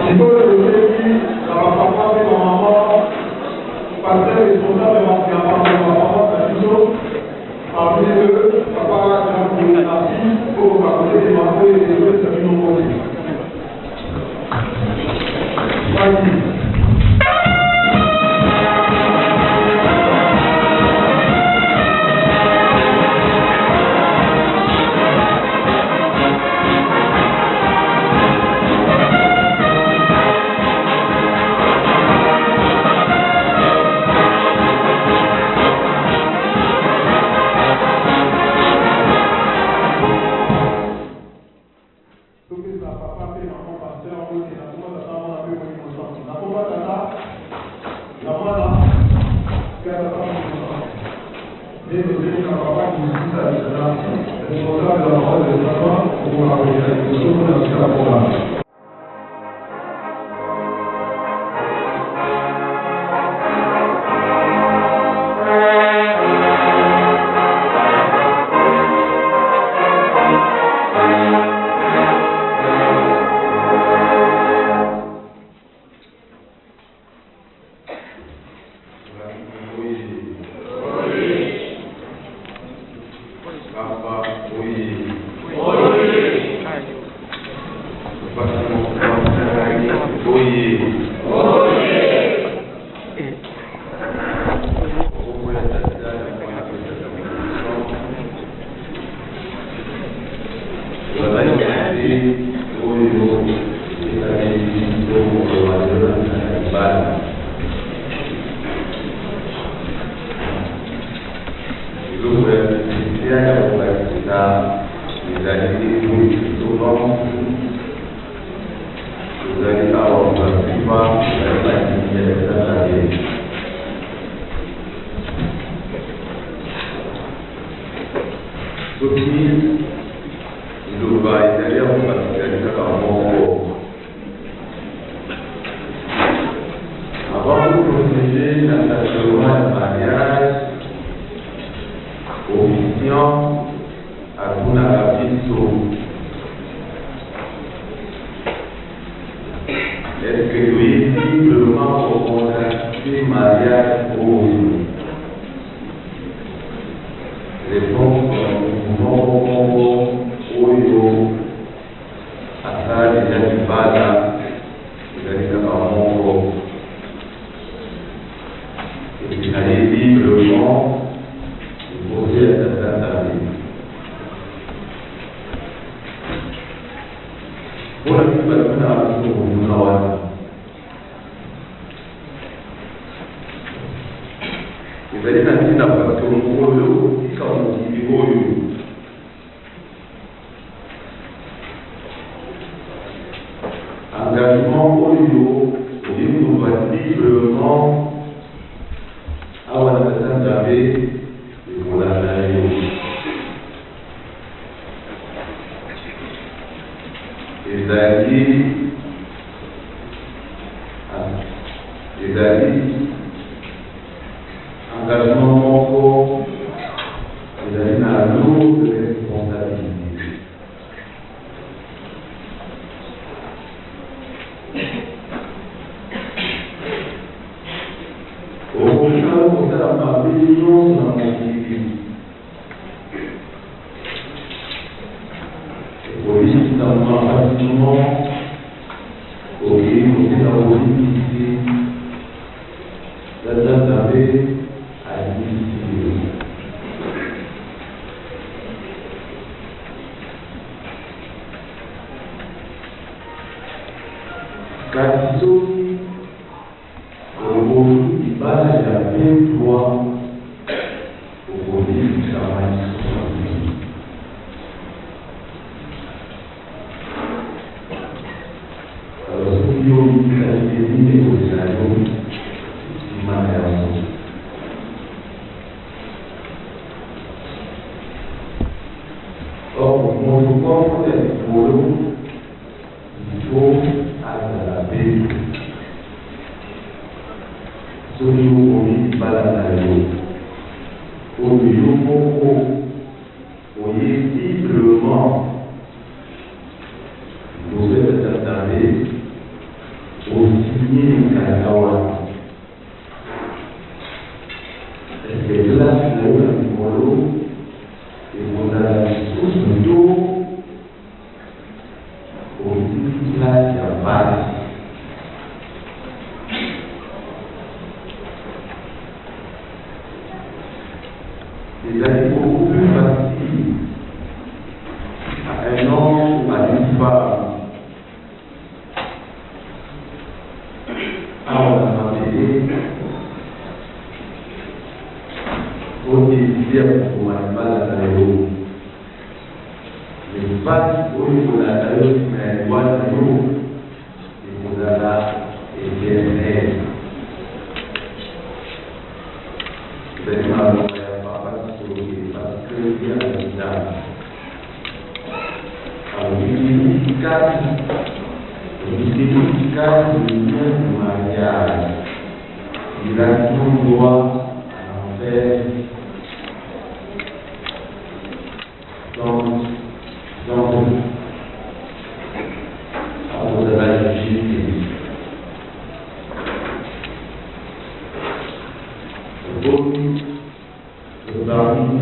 Sikoyo tosengi na ba papa mpe ba mama, pasteur responsable ya ba paroisse na biso, parmi eux papa Jean Narcisse, okoka kotelema mpo ete topesa bino mbote. Merci. papa mpe mama pasteur oyo te na kombo tata mwana mpe molimo santu na kombo tata ya mwana mpe ya tata molimo santu nde tosengi na papa kosisa responsable ya parole de papa okoka koleka liboso mpona kosala programme. Ezali na ntina bato mokolo otika mokili oyo engagement oyo oyebi kozwa librement awa na tata Nzambe ekolanda yo. Ezali ezali engagement moko ezali na lourde responsabilité. Okosala kosala mabe nyonso na mokili, okolimbisama facilement, okei kosenga bolimbisi, tata Nzambe alimbisi yo. Kasi soki obomi libala ya petwa, okolimbisama lisusu te. Alors soki yo olimbisaki te, nini ekozela yo nsima na yango? Or moto moko ya likolo il faut azala peto. Soki obomi libala na yo oyo yo moko oye librement liboso ya tata Nzambe osigne mikanda wana, est-ce que place na yo na likolo ekozala lisusu to otiki place ya mpasi? Ezali beaucoup plus facile à un homme ou à une femme awa na mabele odeside ya kokoma libala na yo, mais mpasi oyo ekolanda yo nsima ya liwa na du cadre, du cadre du même mariage. Il a tout droit à en faire dans, dans on va juger. Parmi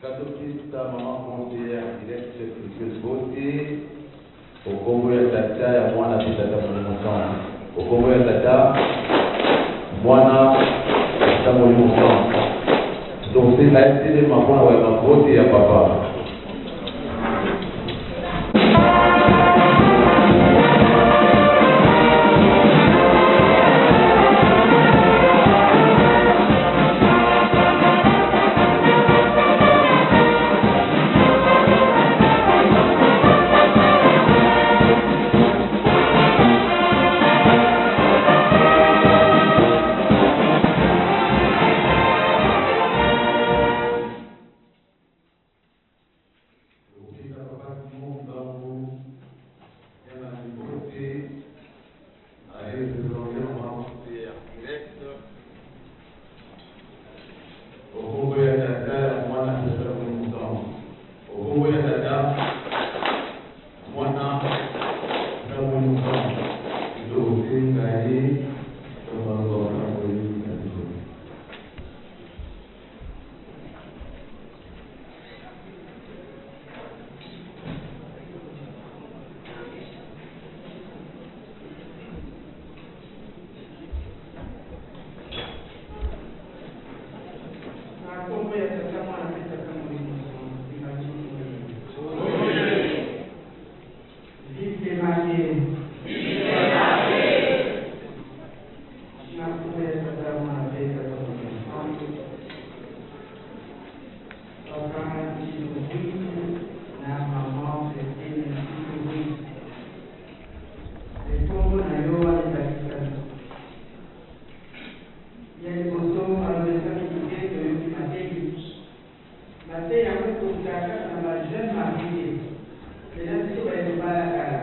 Katokista mama conseillère directe précieuse beauté okombo ya tata ya mwana mpe tata molimo santu okombo ya tata mwana tata molimo santu tokosenga ye telema mpona koyamba mbote ya papa. Na nkombo ya Tata, Mwana mpe Tata Molimo Santu, Vive les mariés. Na nkombo ya Tata, Mwana mpe Tata Molimo Santu. Papa Tshilumbu na Maman Christine Tshilumbu. Ekombo na yo wana ezalaki ya liboso alobesaki moke. Toyoki mateyi, mateyi yango ekokutaka kaka na bajeune marié. Eza biso baye tobala kala,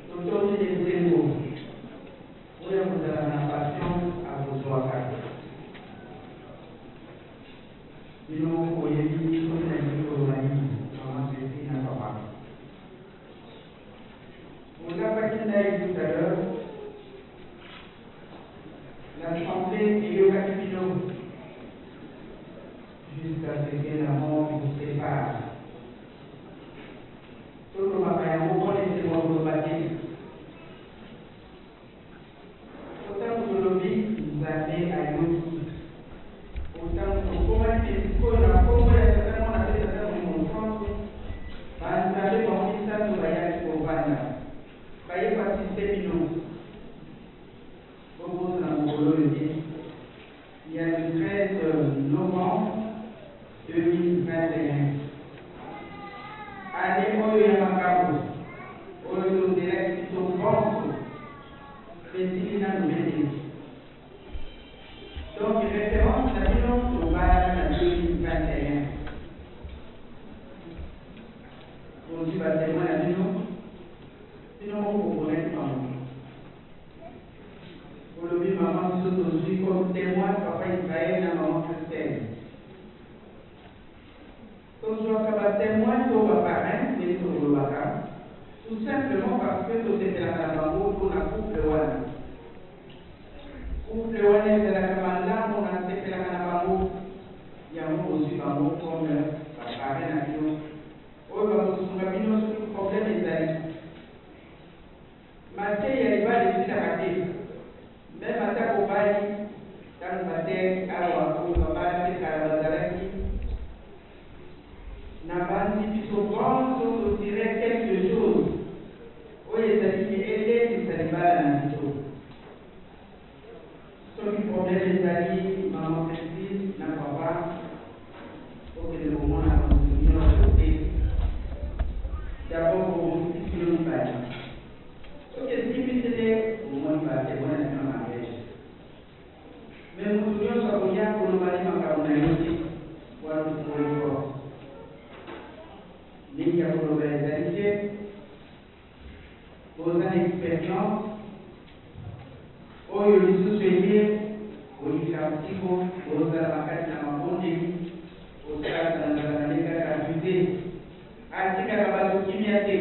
totondi esengo oyo akozala na patience akozwaka. Bino moko boyebi soki nalingi koloba nini. Mama Christine na papa olapaki ndai tout à l'heure, l'assemblée eyokaki bino jusqu'à ce que la mort vous sépare. Tolobaka yango mpona esengo koloba te. Otango tolobi, Nzambe ayoki. Otango tokomaki sikoyo na nkombo ya Tata, Mwana mpe Tata Molimo Santu, banzambe bango misato bayaki kovanda, baye koassister bino. Bobosana mokolo oyo te ya le 13 novembre 2021, année oyo ya makambo oyo tozelaki biso bonso, esili nanu mpe te. Donc référence na bino, tobalana na 2021. Bozwi batémoin na bino, bino moko boponaki bango. Olobi mama, biso tozwi comme témoin. Papa Israël na Maman Christelle. Tozwaka ba temoins to ba parrains ndenge tokolobaka, tout simplement parce que tosepelaka na bango mpo na couple wana. Couple wana ezalaka malamu, nasepelaka na bango. Yango bozwi bango comme ba parrains na bino oyo bakosunga bino soki problème ezali. Mateyi ya libala esilaka te. Meme ata bobali, tango bateyaki awa oyo babala pe kala bazalaki, nabanzi biso banso to tirer quelque chose oyo ezali ke elendisa libala na biso. Soki problème ezali, maman Christine na papa bokende komona mutu nionso te. D'abord bobongisi bino mibale. Soki esimbi te nde bomoni ba temoins na bino ya mariage. Mais mutu nionso akoya koloba ne makambo na yo te, wana ofungoli porte. Mingi ya koloba ezali te. Boza na experience oyo lisusu eye boyikela mpiko, bozala makasi na mabondeli, po satana azalaka nde kaka ruse, atikaka bato kimia te,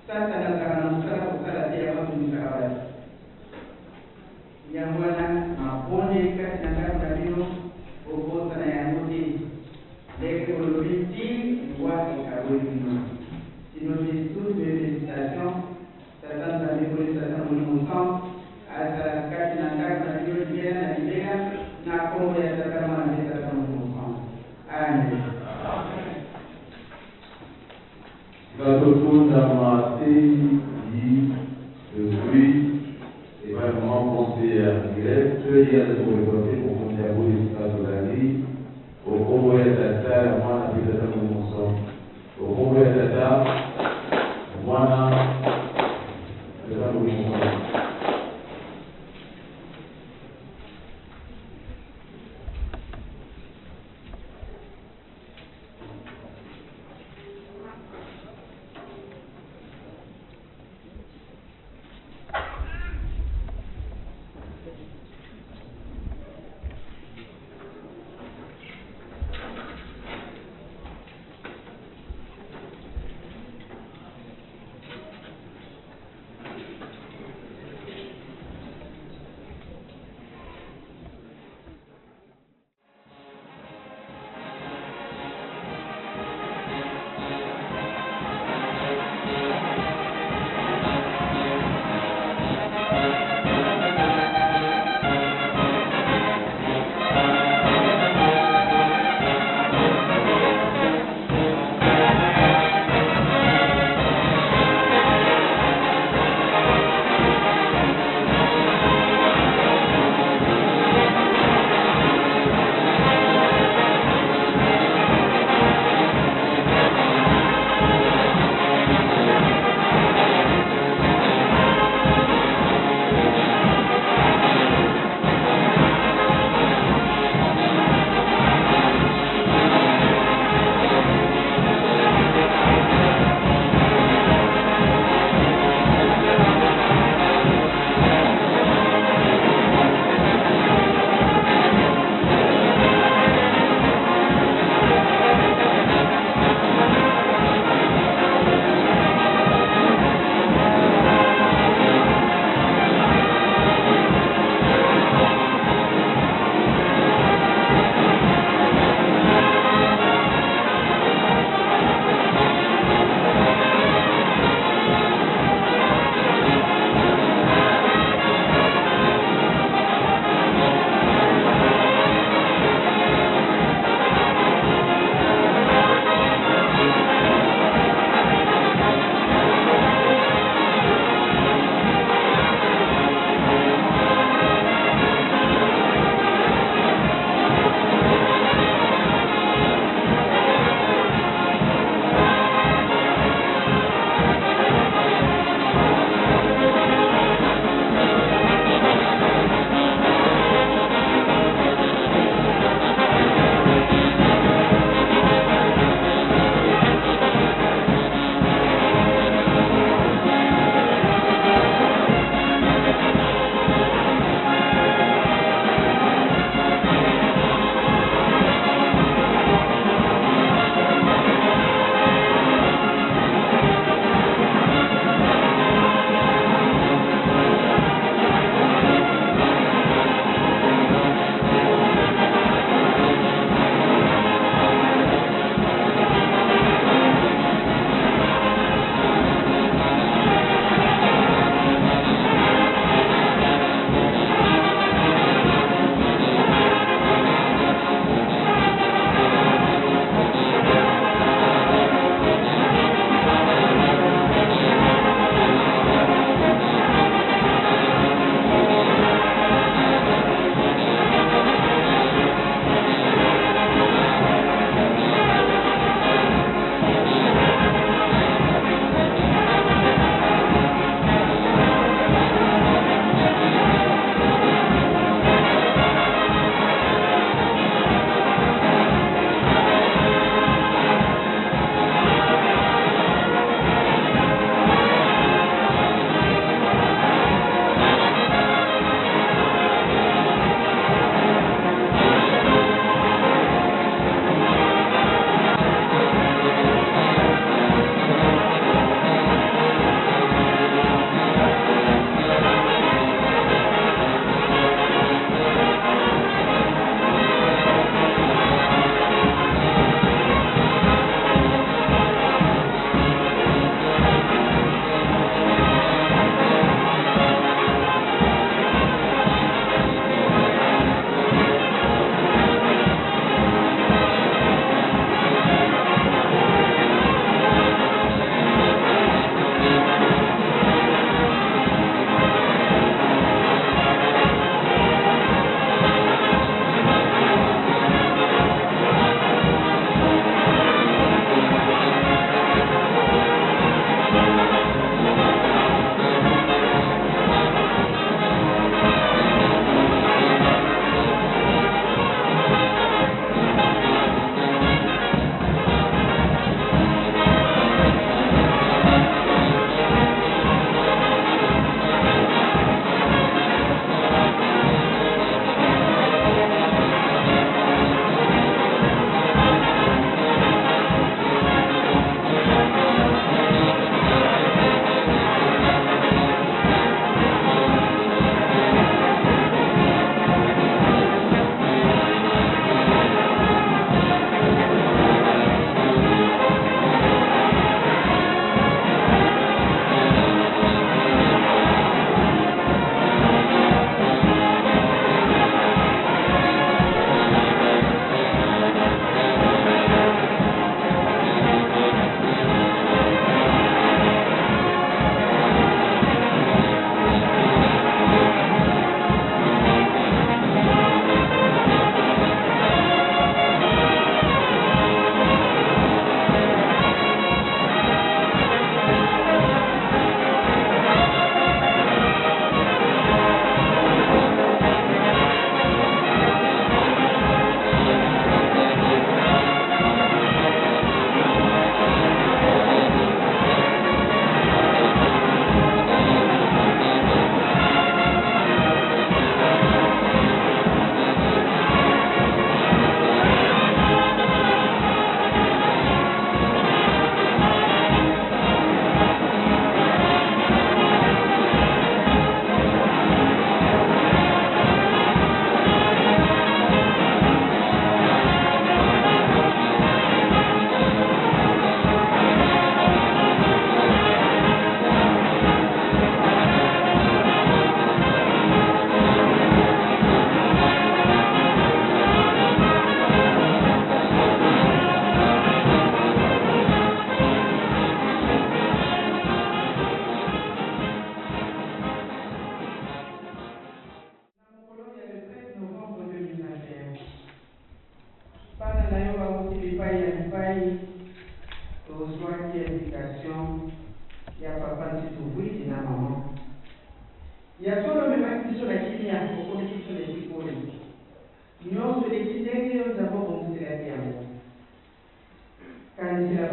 satana azalaka na mosala kosala te yango atungisaka bato, yango wana mabondeli kati na ndako na bino bobosana yango te, ndenge bolobi ti liwa ekaboli bino. Sinon te toutes mes felicitations Tata Nzambe oyo Tata Molimo Santu azala kati na ndako na bino libela na libela na kombo ya Tata Mwana mpe Tata Molimo Santu. Amen. Sika totonda mateyi tozwi epai ya maman conseillère Mirette, ye azali ko représenter mokonzi ya boni esika tozali, o kombo ya Tata, ya Mwana mpe Tata Molimo Santu. O kombo ya Tata, ya Mwana mpe Tata Molimo Santu.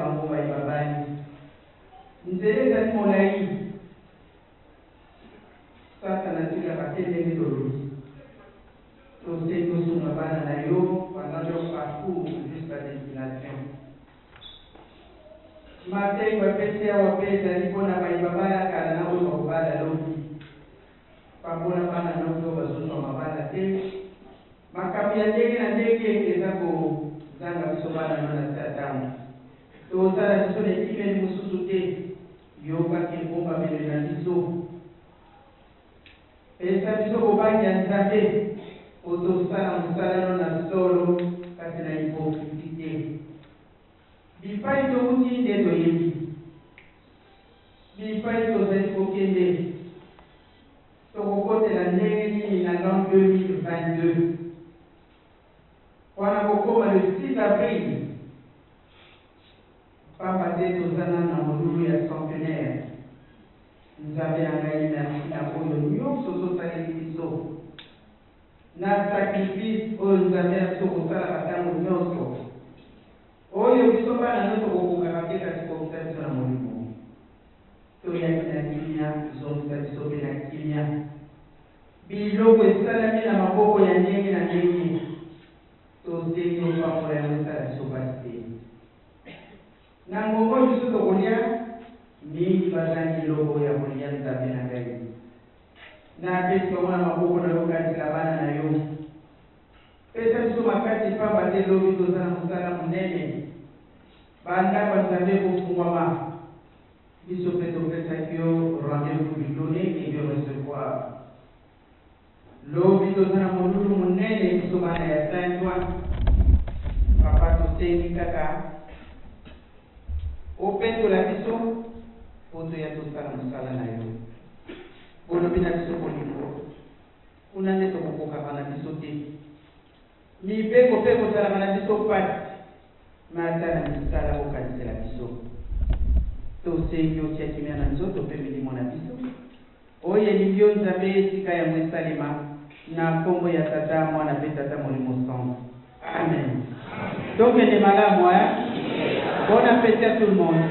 bango baye babali. Nzela ezali molai. Satana atikaka te ndenge tolobi. Tosengi osunga bana na yo pendant leur parcours jusqu'à destination. Mateyi bapesi awa mpe ezali mpo na baye babala kala na oyo bakobala lobi. Pambola bana na yo mpe oyo bazozwa mabala te. Makambo ya ndenge na ndenge eza kozanga biso bana no na se ya tango. Toza na biso na ekimeli mosusu te. Yoka kebombamelo na biso. Pesa biso bobangi ya Nzambe mpo tosala mosala no na solo kasi na hypocrisie te. Bipai towuti nde toyebi. Bipai tozali kokende. Tokokotela ndenge nini na l'an 2022? Pona kokoma le 6 avril, pamba te toza nanu na molulu ya centenaire. Nzambe na ngai merci na oyo nionso ozosaleli biso, na sacrifice oyo Nzambe na biso okosalaka tango nionso, oyo biso bana no tokokokaka te kasi kokisa biso na molimo. Toyaki na kimia, zongisa biso pe na kimia. Biloko esalami na maboko ya ndenge na ndenge, tosengi opambola yango esala biso pasi te. Na ngonga oyo biso tokolia, mingi bazangi eloko ya kolia Nzambe na ngai. Napesi bango na maboko na yo kanisela bana na yo. Pesa biso makasi pamba te lobi toza na mosala monene. Ba ndako ya Nzambe ekofungwama. Biso pe topesaki yo rendez-vous du donner et de recevoir. Lobi toza na molulu monene biso bana ya Saint Ouen. Papa tosengi kaka opetola biso po toya tosala mosala na yo. Bolobi na biso bolingo, kuna nde tokokokaka na biso te. Mibeko pe ekozalaka na biso pasi, mais ata na misala bokanisela biso. Tosengi otia kimia na nzoto pe milimo na biso. Oyo elingi yo Nzambe tika yango esalema na kombo ya Tata, Mwana pe Tata Molimo Santu. Amen. Tokende malamu hein? Bon appetit à tout le monde.